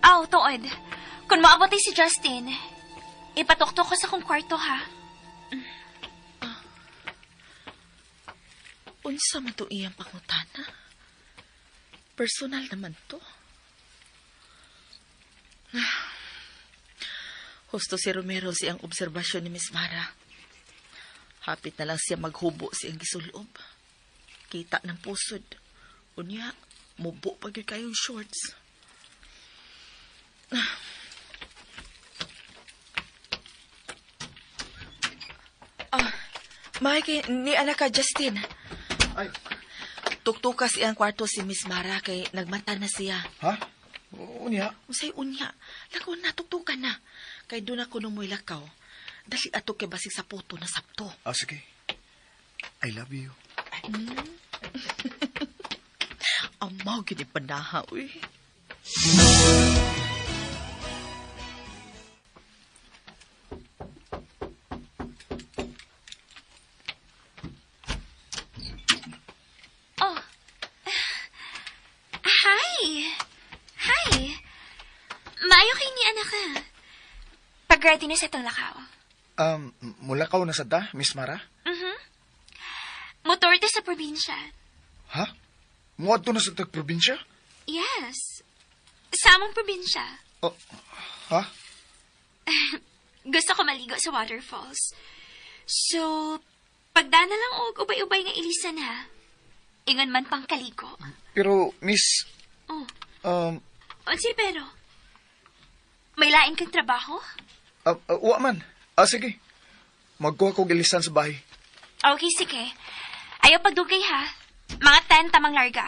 Aw, tuod. Kung moabot ay si Justin, ipatuktok ko sa kong kwarto ha. Unsa man to iyang pangutana? Personal naman to. Ah. Husto si Romero siyang obserbasyon ni Miss Mara. Hapit na lang siya maghubo siyang gisulob. Kita ng pusod. Unya, mubo pa gyud kayong shorts. Ah, Mike, ni anak ka, Justin. Ay. Tuktukas iyang kwarto si Miss Mara kay nagmata na siya. Ha? Unya. Unsay unya? Lakaw na, tuktukan na. Kay doon ako nung lakaw. Dali ato kay basig sa puto na sabto. Ah, sige. I love you. Amaw gini panaha, uy. Oh. Hi! Hi! Maayo kay ni anak ka. Pag-ready na sa itong lakaw. Mulakaw na sa ta, Miss Mara? Mhm. Motor to sa probinsya. Ha? Muadto na sa tag probinsya? Yes. Sa among probinsya. Oh, ha? Gusto ko maligo sa waterfalls. So, pagdana lang og ubay-ubay nga ilisan ha. Ingon man pang kaligo. Pero, miss, Oh, um, unsi pero? May lain kang trabaho? wa man. Ah, sige. Magkuha kog ilisan sa bahay. Okay, sige. Ayaw pagdugay ha. Mga 10 tamang larga.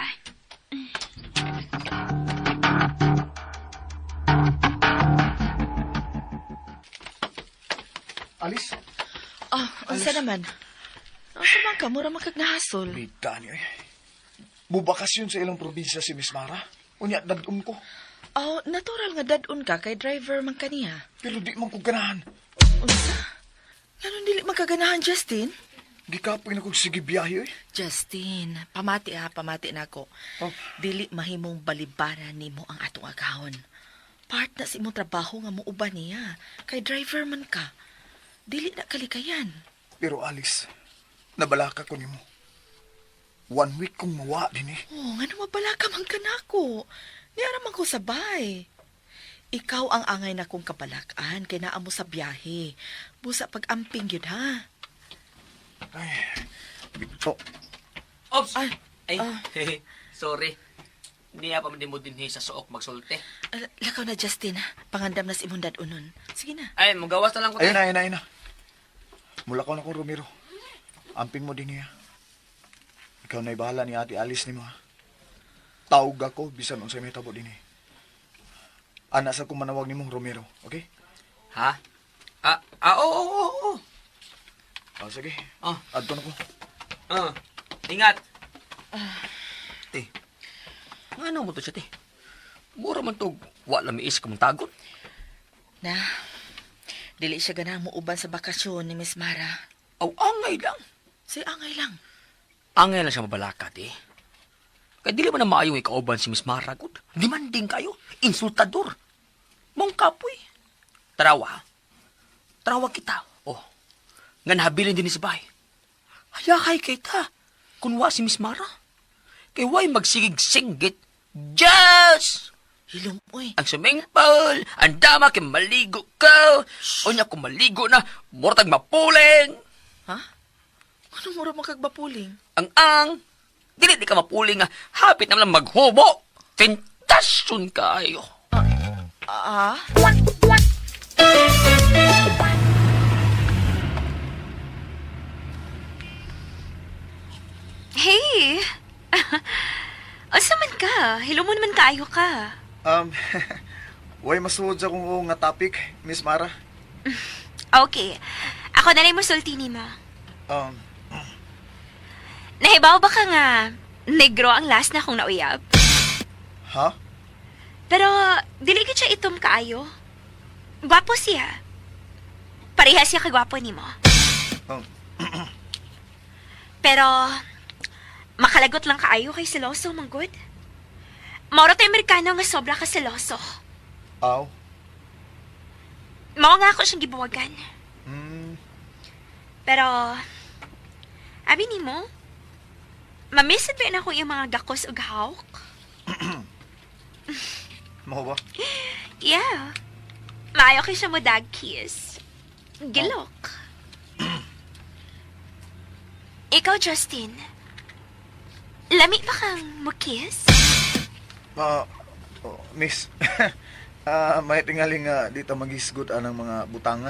Alis? Ah, unsa naman? Unsa man ka mura man kag nahasol. Bida niyo eh. Mubakasyon sa ilang probinsya si Miss Mara. Unya, dadun ko. Oh, natural nga dadun ka kay driver man kaniya. Pero di man ko ganahan. Unsa? Nganong dili man kaganahan, Justin? Gikapoy na kog sige biyahe eh. Justin, pamati ha, pamati na ako. Oh. Dili mahimong balibaran nimo ang atong agahon. Part na sa imong trabaho nga muuban niya. Kay driver man ka. Dili na kalikayan. Pero Alice, nabalaka ko nimo. One week kong mawa din eh. Oh, ngano mabala ka man kanako. Niara man ko sabay. Ikaw ang angay na kong kabalakan kay naa mo sa biyahe. Busa pag-amping yun ha. Ay, oh, Ops! Ay, Ay, sorry. Niya pa man din mo din sa suok magsulti. Ah, lakaw na Justin, pangandam na si imong dad-unon. Sige na. Ay, magawas na lang ko. ayun te. na, ayun na, ayun na. Mula ko na kong Romero. Amping mo din niya. Ikaw na'y bahala ni Ate Alice nimo ha. Tawag ako, bisan unsay may tabo din eh. Ana sa kong manawag nimong Romero, okay? Ha? Ah, ah, oo, oo, oo, oo. Ah, sige. Oh. Adto na ko. Ah, ingat. Te, ngano mo to siya, te? Mura man to, wala miis ka mong tagot. Na, dili siya ganahan mo uban sa bakasyon ni Miss Mara. Aw, angay lang. Say angay lang. Angay lang siya mabalaka, te. Kaya dili man na maayong ikauban si Miss Mara, gud. Demanding kayo. Insultador. Mong kapoy. Tarawa. Tarawa kita. Oh. Nga nahabilin din ni sa bahay. Hayahay kay ta. Kunwa si Miss Mara. Kay way magsigig-singgit. Yes! Hilom, oy. Ang swimming pool, ang dama kay maligo ka. Unya kung maligo na, murtag mapuling. Ha? Ano mura man kagbapuling? Ang ang, dili di ka mapuling nga, hapit naman lang maghubo. Tentasyon kayo. Ah? Hey! Asa man ka? Hello mo naman kaayo ka. Way masuod sa kong oo nga topic, Miss Mara. Okay. Ako na lang musulti ni mo. Um, Nahibaw ba ka nga negro ang last na akong nauyab? ha? Pero dili gid siya itom kaayo. Gwapo siya. Pareha siya kagwapo nimo. Um, Pero makalagot lang kaayo kay seloso manggod. Mauro tay Amerikano nga sobra ka seloso. aw. Mao nga ako siyang gibuwagan. Hmm, Pero abi nimo, mamiss ba na ako yung mga gakos ug hawk? mao ba? Yeah. Maayo kay siya mo dag kiss. Gilok. Ikaw, Justin. Lami pa kang mo kiss? Ah, oh, miss. Ah, may tingali nga dito magisgot anang mga butanga.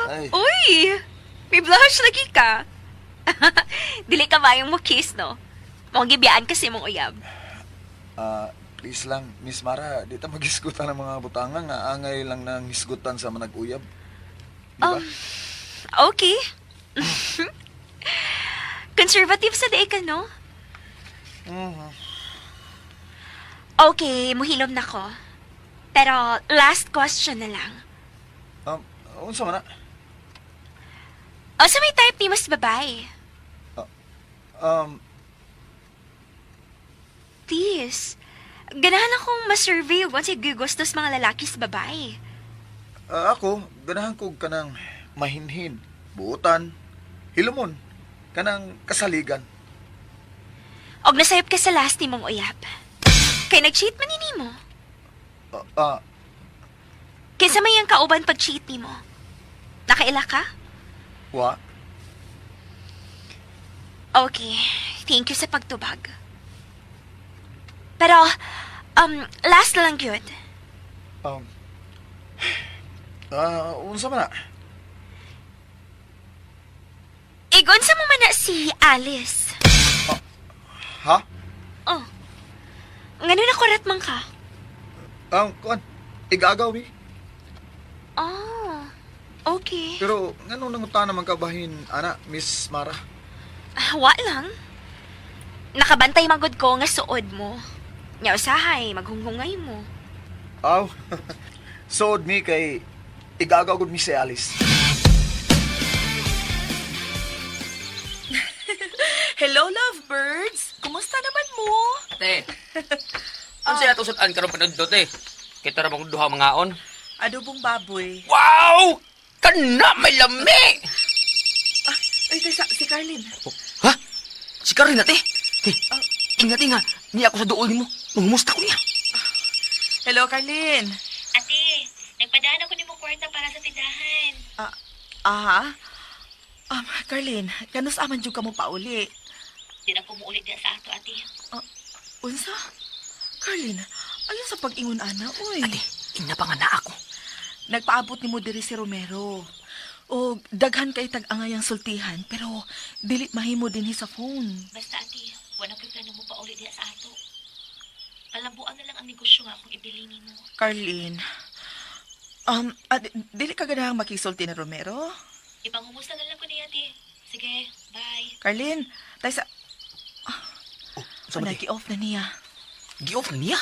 Ay, Uy! May blush lagi ka. Dili ka mayong mo kiss, no? Mong gibiyaan kasi mong uyab. ah, please lang, Miss Mara, dito magisgot anang mga butanga nga angay lang nang hisgutan sa manag-uyab. Di ba? Okay. Conservative sa day ka, no? Mhm. Okay, muhilom na ko. Pero last question na lang. Um, unsa man na? O sa may type ni mas babae? Um, Please. Ganahan akong masurvey ug unsay gusto sa mga lalaki sa babae. Ako, ganahan ko kanang mahinhin, buotan, hilumon, kanang kasaligan. Og nasayop ka sa last nimong uyab. Kay nag-cheat man ni nimo. Ah, ah, Kinsa may ang kauban pag-cheat nimo? Nakaila ka? Wa. Okay, thank you sa pagtubag. Pero, last na lang yun. Unsa man na? Igon sa mo man na si Alice. Ha? Oh. Ngano nakurat man ka? Kuan. Igagaw mi. Oh, okay. Pero ngano nanguta naman ka bahin ana, Miss Mara? Ah, wa lang. Nakabantay magod ko nga suod mo. Nya usahay, maghunghungay mo. Aw. Sood mi kay igagaw gud mi si Alice. Hello, lovebirds! Kumusta naman mo? Te, ano sila itong sutan karon panudto, te? Kita ra bang duha mangaon? Adobong baboy. Wow! Kana may lami! Ah, ay, tesa, si Carlin. Oh, ha? Si Karin na, te. Te, ingat nga. Niya ako sa duol nimo. Mangumusta ko niya. Hello, Carlin. Ate, nagpadaan ako ni mo kwarta para sa tindahan. Ah, aha. Carlin, kanus aman jud ka mo pauli. Di na ko muuli diya sa ato, ate. Unsa? Carlin, ayon sa pag-ingon ana, uy. Ate, ina pa nga na ako. Nagpaabot nimo diri si Romero. O daghan kay tag-angayang sultihan pero dili mahimo dinhi sa phone. Basta ate, wala ko'y plano mo pauli diya sa ato. Palambuan na lang ang negosyo nga akong ibili nimo. Carlin, dili ka ganahang makisulti na Romero? Ipangumusta na lang ko niya, ate. Sige, bye. Carlin, tay sa Oh, sa ba, te? nagi-off na niya. Gi-off na niya.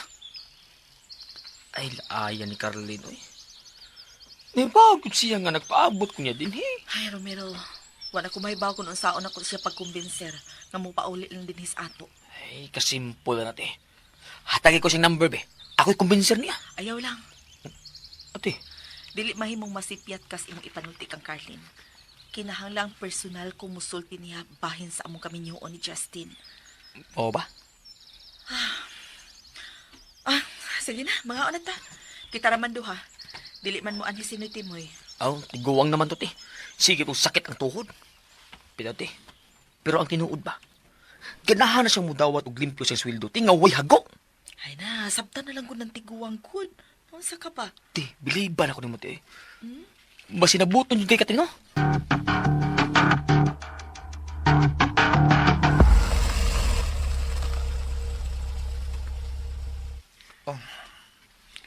Ay, laaya ni Carlin, oy. Nibagod siya nga nagpaabot ko niya din, he. Ay, Romero, wala ko may kung unsaon ako siya pagkumbinser nga mo pauli lang dinhi sa ato. Ay, kasimple na, te. Hatagi ko siyang number, be. Ako'y kumbinser niya. Ayaw lang. Ate, Dili mahimong masipyat kas imong ipanulti kang Carlin. Kinahanglang personal kung musulti niya bahin sa among kaminyoon ni Justin. oo ba? Ah, sige na, mga una ta. Kita raman duha. Dili man mo anhi si Noy Timoy. Aw, tiguang naman to, te. Sige itong sakit ang tuhod. Pero, te, pero ang tinuod ba? Ganahan na siyang mudawat og limpyo sa sweldo, te, nga way hago. Ay na, sabta na lang ko ng tiguang good. Unsa ka ba? Te, biliban ako nimo, te. Basi nabuton yung kay Katino.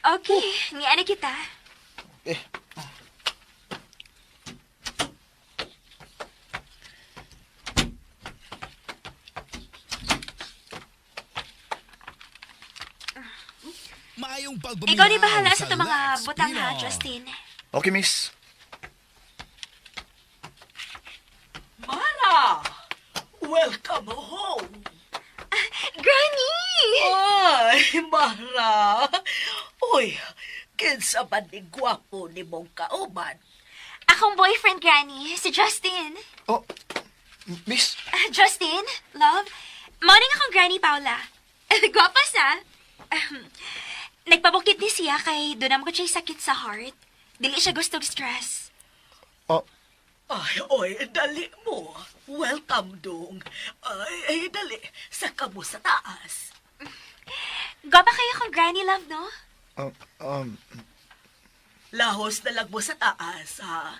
Okay, niya na kita. Eh, Maayong pagpaminaw Ikaw ni bahala sa itong mga Lex butang ha, Pino. Justin. Okay, miss. Mara! Welcome home! Granny! Ay, Mara! Uy, kinsa man ni gwapo ni mong kauban? Akong boyfriend, Granny, si Justin. Oh, miss. Ah, Justin, love, morning akong Granny Paula. Gwapa sa. Nagpabukit ni siya kay doon naman ko siya sakit sa heart. Dili siya gustong stress. Oh, Ay, oy, dali mo. Welcome, dong. Ay, ay, dali. Saka mo sa taas. Gwapa kayo akong Granny love, no? um, um, Lahos na lang mo sa taas, ha?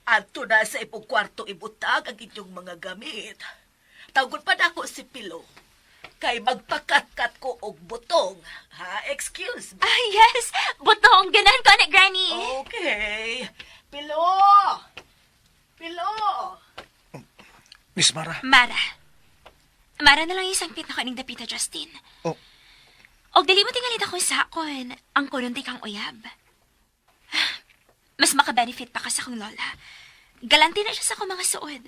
Adto na sa ipong kwarto ibutag ang inyong mga gamit. Tawgon pa nako si Pilo. Kay magpakatkat ko og butong. Ha? Excuse me. Ah, yes! Butong! Ganahan ko na, Granny! Okay. Pilo! Pilo! Miss Mara. Mara. Mara na lang isang pit na kaning dapita, Justin. Oh, Og dili mo tingalit akong sakon, ang kunon kang uyab. Mas makabenefit pa ka sa akong lola. Galante na siya sa akong mga suod.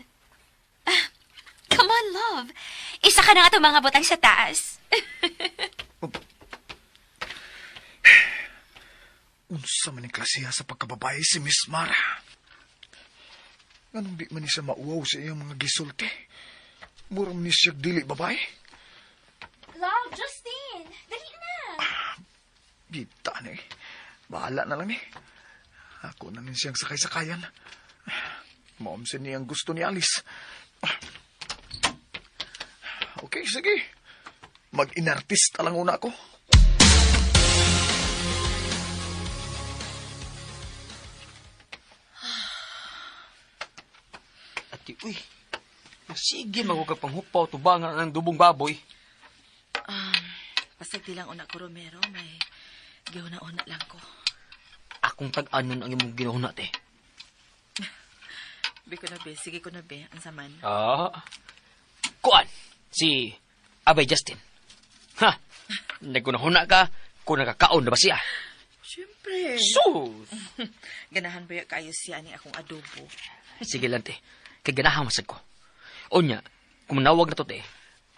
Ah, come on, love. Isa ka na nga itong mga butang sa taas. unsa man ang klasiha sa pagkababae si Miss Mara. Nganong di man ni siya mauwaw sa iyang mga gisulti? Murang ni siya dili babae. Love, Justin! Dali na! Gita na eh. Bahala na lang eh. Ako na nin siyang sakay-sakayan. Maumsin niya ang gusto ni Alice. Okay, sige. Mag-inartista lang una ako. Ate, uy. Sige, magugag panghupaw, tubangan ng dubong baboy. Pasagdi lang una ko, Romero. May gihuna-una lang ko. Akong tag-anon ang imong ginuhuna, te. Be ko na, be. Sige ko na, be. Ang saman. Ah. Kuan, si Abay Justin. Ha! Nagkunahuna ka kung nakakaon na ba siya. Siyempre. Sus! Ganahan ba ya kayo siya ni akong adobo? Sige lang, te. Kay ganahan masag ko. Unya, kung manawag na to, te,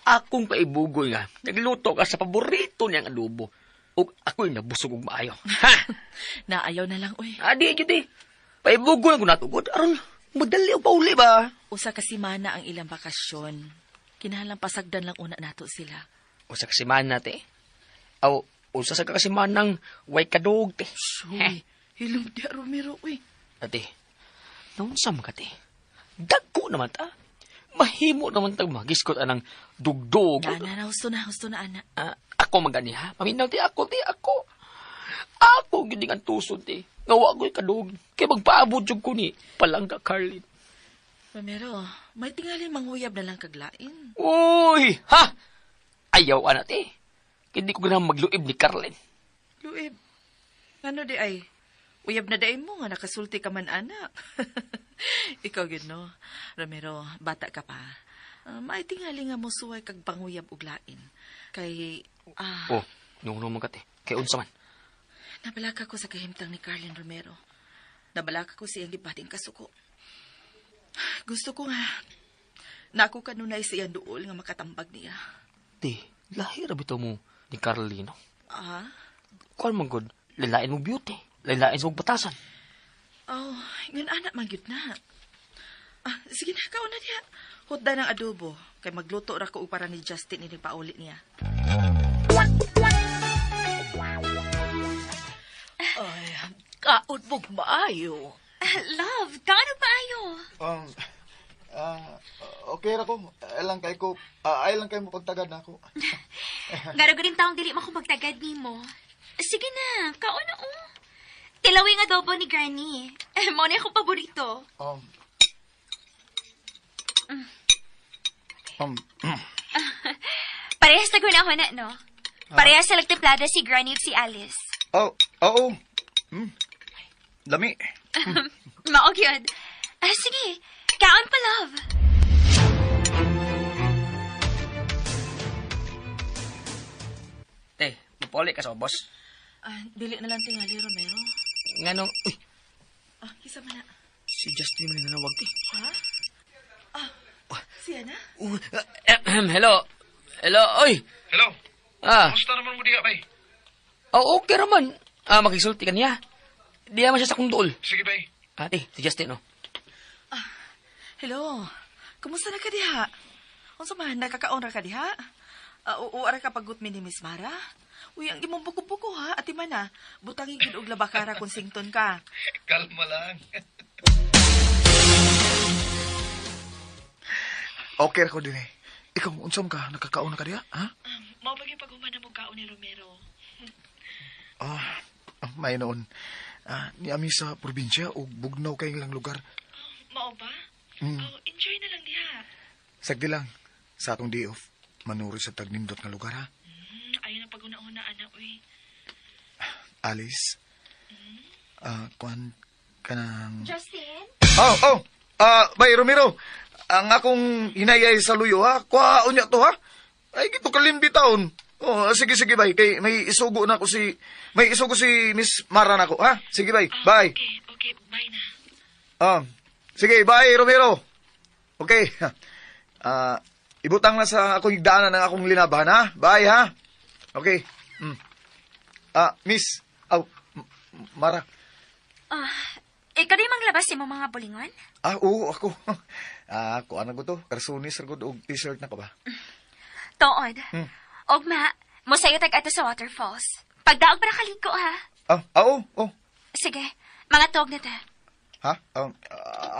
akong paibugoy nga, nagluto ka sa paborito niyang adobo. Ug ako'y nabusog og maayo. Ha! Naayaw na lang, uy. Adi, gyud eh. Paibugoy na ko natugod. Aron, madali og pauli ba? Usa ka semana ang ilang bakasyon. Kinahanglan pasagdan lang una nato sila. Usa ka semana, te. Aw, usa sa ka semanang way kadog, te. Uy, hilom diya, Romero, uy. Ate, naunsa man ka, te? Dagko naman ta. Mahimo naman tag magiskot anang dugdog. Na, na, husto na, husto na, ana. Ah, ako magani ha. Paminaw ti ako, ti ako. Ako gid ang tusod ti. Nga wa ko'y kadug. Kay magpaabot jud ko ni Palangga Carlin. Romero, may tingali manghuyab na lang kaglain. Uy, ha? Ayaw ana ti. Hindi ko ganahan magluib ni Carlin. Luib, ano di ay? Uyab na daay mo nga nakasulti ka man, anak. Ikaw yun, no? Romero, bata ka pa. May tingali nga mo suway kag panghuyab og lain. Kay, Oh, nung man ka ti. Kay unsa man? nabalaka ko sa kahimtang ni Carlin Romero. Nabalaka ko siyang gibating kasuko. Gusto ko nga, nako kanunay siyang duol nga makatambag niya. Ti, lahi ra bitaw mo ni Carlin. No? Ah? Kuan man gud, lalain mo beauty, lalain sa batasan. Oh, ngan anak man gyud na. Ah, sige na, kauna niya. Hutda ng adobo. Kay magluto ra ko og para ni Justin ini pauli niya. Ay, kaon mong maayo. Love, kaano ba ayo? Um, okay ra ko. Ay lang kay ko. Ay lang kay mo pagtagad na ako. Ngaro rin taong dili mo magtagad nimo. Sige na, kaon na oh. Tilawing adobo ni Granny. Mo na akong paborito. Um, um, Parehas na gunahon na, no? Parehas sa lagtemplada si Granny ug si Alice. oh, oo. Lami. Mao gyud. Ah, sige, kaon pa, love. Te, mapauli ka sa boss. Ah, dili na lang tingali, Romero. Nganong, uy, Ah, kisa man na. si Justin man nanawag ti. Ha? Ah, siya na? Hello. Hello, oy. Hello. Ah, Kumusta naman mo diha, bay? oh, okay raman. Ah, makisulti ka niya. Diya man siya sa kong duol. Sige, bay. Ate, si Justin, oh. Hello. Kumusta na ka diha? Unsa man, nakakaon ra ka diha? Oo, ara ka pagutmi ni Miss Mara? Uy, ang imong buko-buko ha, ati man ah. Butangin gid og labakara kung sington ka. Kalma lang. Okay ra ko din eh. Ikaw, unsam ka? Nakakaon na ka diha? Ha? Mao ba gyud paghuman na mo kaon ni Romero? Ah, may noon. Ah, ni ami sa probinsya o bugnaw kay lang lugar. Mao ba? Oh, enjoy na lang diha. Sagdi lang. Sa atong day off, manuri sa tagnindot nga lugar ha. Ayaw na paguna-una, anak, uy. Alice? Ah, kuan ka ng... Justin? Oh, oh! Ah, bay Romero. Ang akong hinayay sa luyo ha. Kuhaon niya to ha. Ay gito kalimbi taon. Oh, sige sige bay kay may isugo na ako si may isugo si Miss Mara na ako ha. Sige bay. Bye. Okay, okay, bye na. Ah, sige, bye Romero. Okay. Ah, ibutang na sa akong higdaanan ang akong linaban ha. Bye ha. Okay. Mm. Ah, Miss, aw, Mara. Ah, ikaw di manglabas sa imong mga bulingon? Ah, oo, ako. Ah, kuan na ko to. Karsunis ra gud og t-shirt na ko ba? Tuod. Ugma, mosayo tag ato sa waterfalls. Pagdaog para kaligo ha. Ah, oo, oh. Sige, Mga tog na ta. Ha?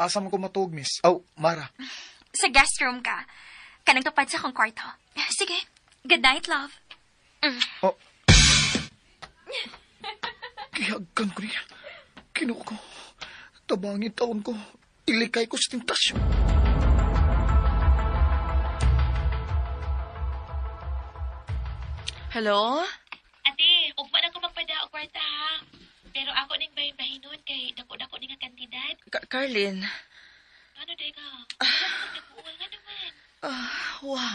Asa man ko matuog, miss? Oh, Mara. Sa guest room ka. Kanang tupad sa akong kwarto. Sige. Good night, love. Oh. Gihagkan ko niya. Kinuha ko. Tabangin taon ko. Ilikay ko sa tentasyon. Hello? Ate, ugma na ko magpada og kwarta ha. Pero ako ning bahin-bahinon kay dako-dako ni nga kantidad. Carlin? Ano day ka? Nag-uwal nga naman. Ah, wa.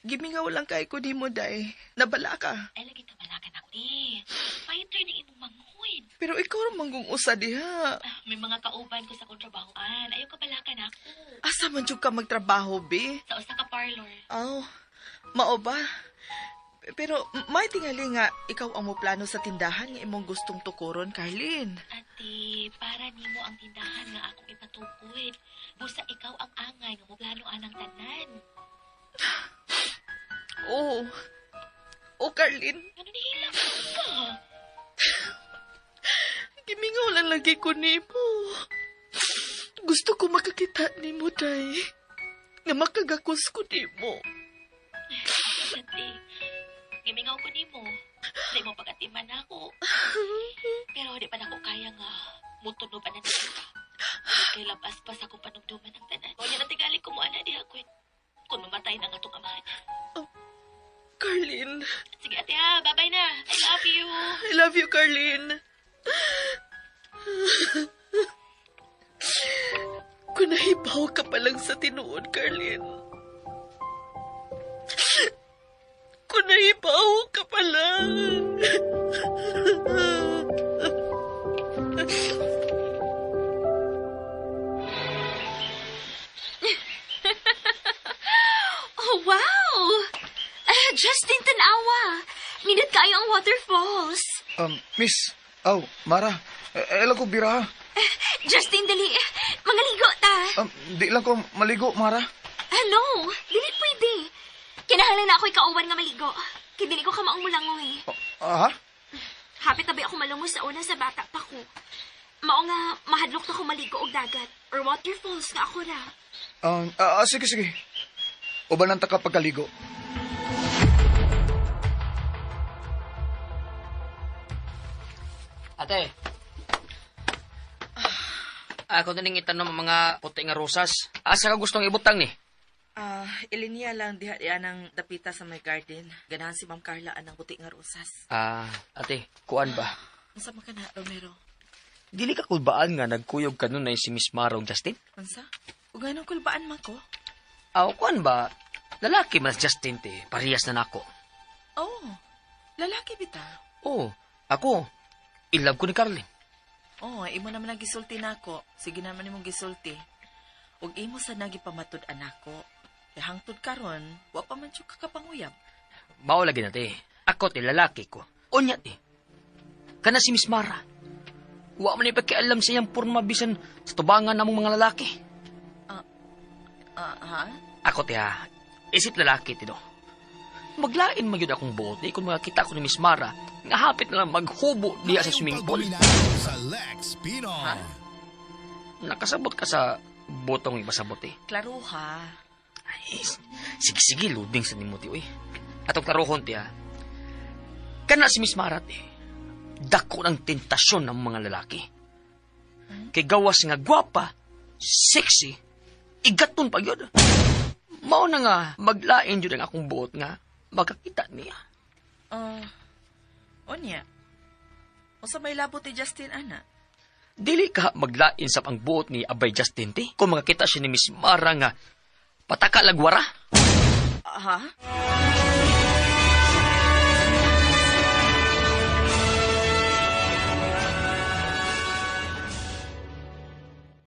Gimingaw lang kay ko di mo, day. Nabala ka. Ay lagi ka balakan ako di. Fighter ning imong manghud. Pero ikaw ra manggong usa diha. Ah, may mga kauban ko sa akong trabahoan. Ayaw ka balakan ako. Asa man jud ka magtrabaho, be? Sa usa ka parlor. Aw, mao ba? Pero may tingali nga ikaw ang moplano sa tindahan nga imong gustong tukuron, Carlin. Ate, para nimo ang tindahan nga akong ipatukod. Busa ikaw ang angay nga moplano anang tanan. Oh. Oh, Carlin. Ano nihila ka? Gimingaw lang lagi ko nimo. Gusto ko makakita nimo, day. Nga makagakos ko nimo. Ate, gimingaw ko nimo. Sa imong pagatiman ako. Pero di pa nako kaya nga mutunob na nila. Kay labas pa sa akong panumduman ang tanan. O niya natingali ko mo ana diha ko. Kung mamatay na nga itong amahan. Carlin. Sige ate ha, bye-bye na. I love you. I love you, Carlin. Kung nahibaw ka pa lang sa tinuod, Carlin. Kung nahibaw ka pa lang. Oh, wow! Justin, tanawa. Minut kayo ang waterfalls. Miss. Oh, Mara. Eh, ko bira. Justin, dali. Mangaligo ta. Di lang ko maligo, Mara. Ano? Dili pwede. Kinahanglan na ako'y kauban nga maligo. Kay dili ko kamaong mulangoy. Oh, ah, ha? Hapit na ba ako malungos sa una sa bata pa ko. Mao nga, mahadlok na ko maligo og dagat or waterfalls nga ako ra. Sige, sige. Ubanan ta ka pagkaligo. Ate. Ako na ning itanom ang mga puti nga rosas. Asa ka gustong ibutang ni? Ah, ilinya lang diha diha ng dapita sa may garden. Ganahan si Ma'am Carla anang puti nga rosas. Ah, ate, kuan ba? Unsa man ka na, Romero? Dili ka kulbaan nga nagkuyog kanunay si Miss Marong Justin? Unsa? Ug anong kulbaan man ko? Aw, kuan ba? Lalaki man si Justin te, parehas na nako. Oh, lalaki bitaw. Oh, ako, in love ko ni Carlin. Oh, imo naman ang gisulti nako. Sige naman imong gisulti. Ug imo sa nagipamatud anako. Kay hangtod karon, wa pa man jud ka kapanguyab. Mao lagi na te. Ako te, lalaki ko. Unya te. Kana si Miss Mara. Wa man ipakialam sa iyang porma bisan sa tubangan namong mga lalaki. Ah, ha? Ako te ha, isip lalaki te do. Maglain man gyud akong buot eh, kung makakita ko ni Miss Mara nga hapit na lang maghubo diya sa swimming pool. Pagduminaw sa Lex Pinoy. Nakasabot ka sa botong ipasabot eh. Klaro ha. Ay, sige sige, loading sa nimo ti oy. Atong klarohon ti ha. Kana si Miss Mara ti. Dako ng tentasyon ng mga lalaki. Kay gawas nga gwapa, sexy, igaton pa yun. Mao na nga maglain jud ang akong buot nga makakita niya. Oh. Unya. Unsa may labot ni Justin ana? Dili ka maglain sa ang buot ni Abay Justin ti kung makakita siya ni Miss Mara nga pataka lagwara. Ah, ha?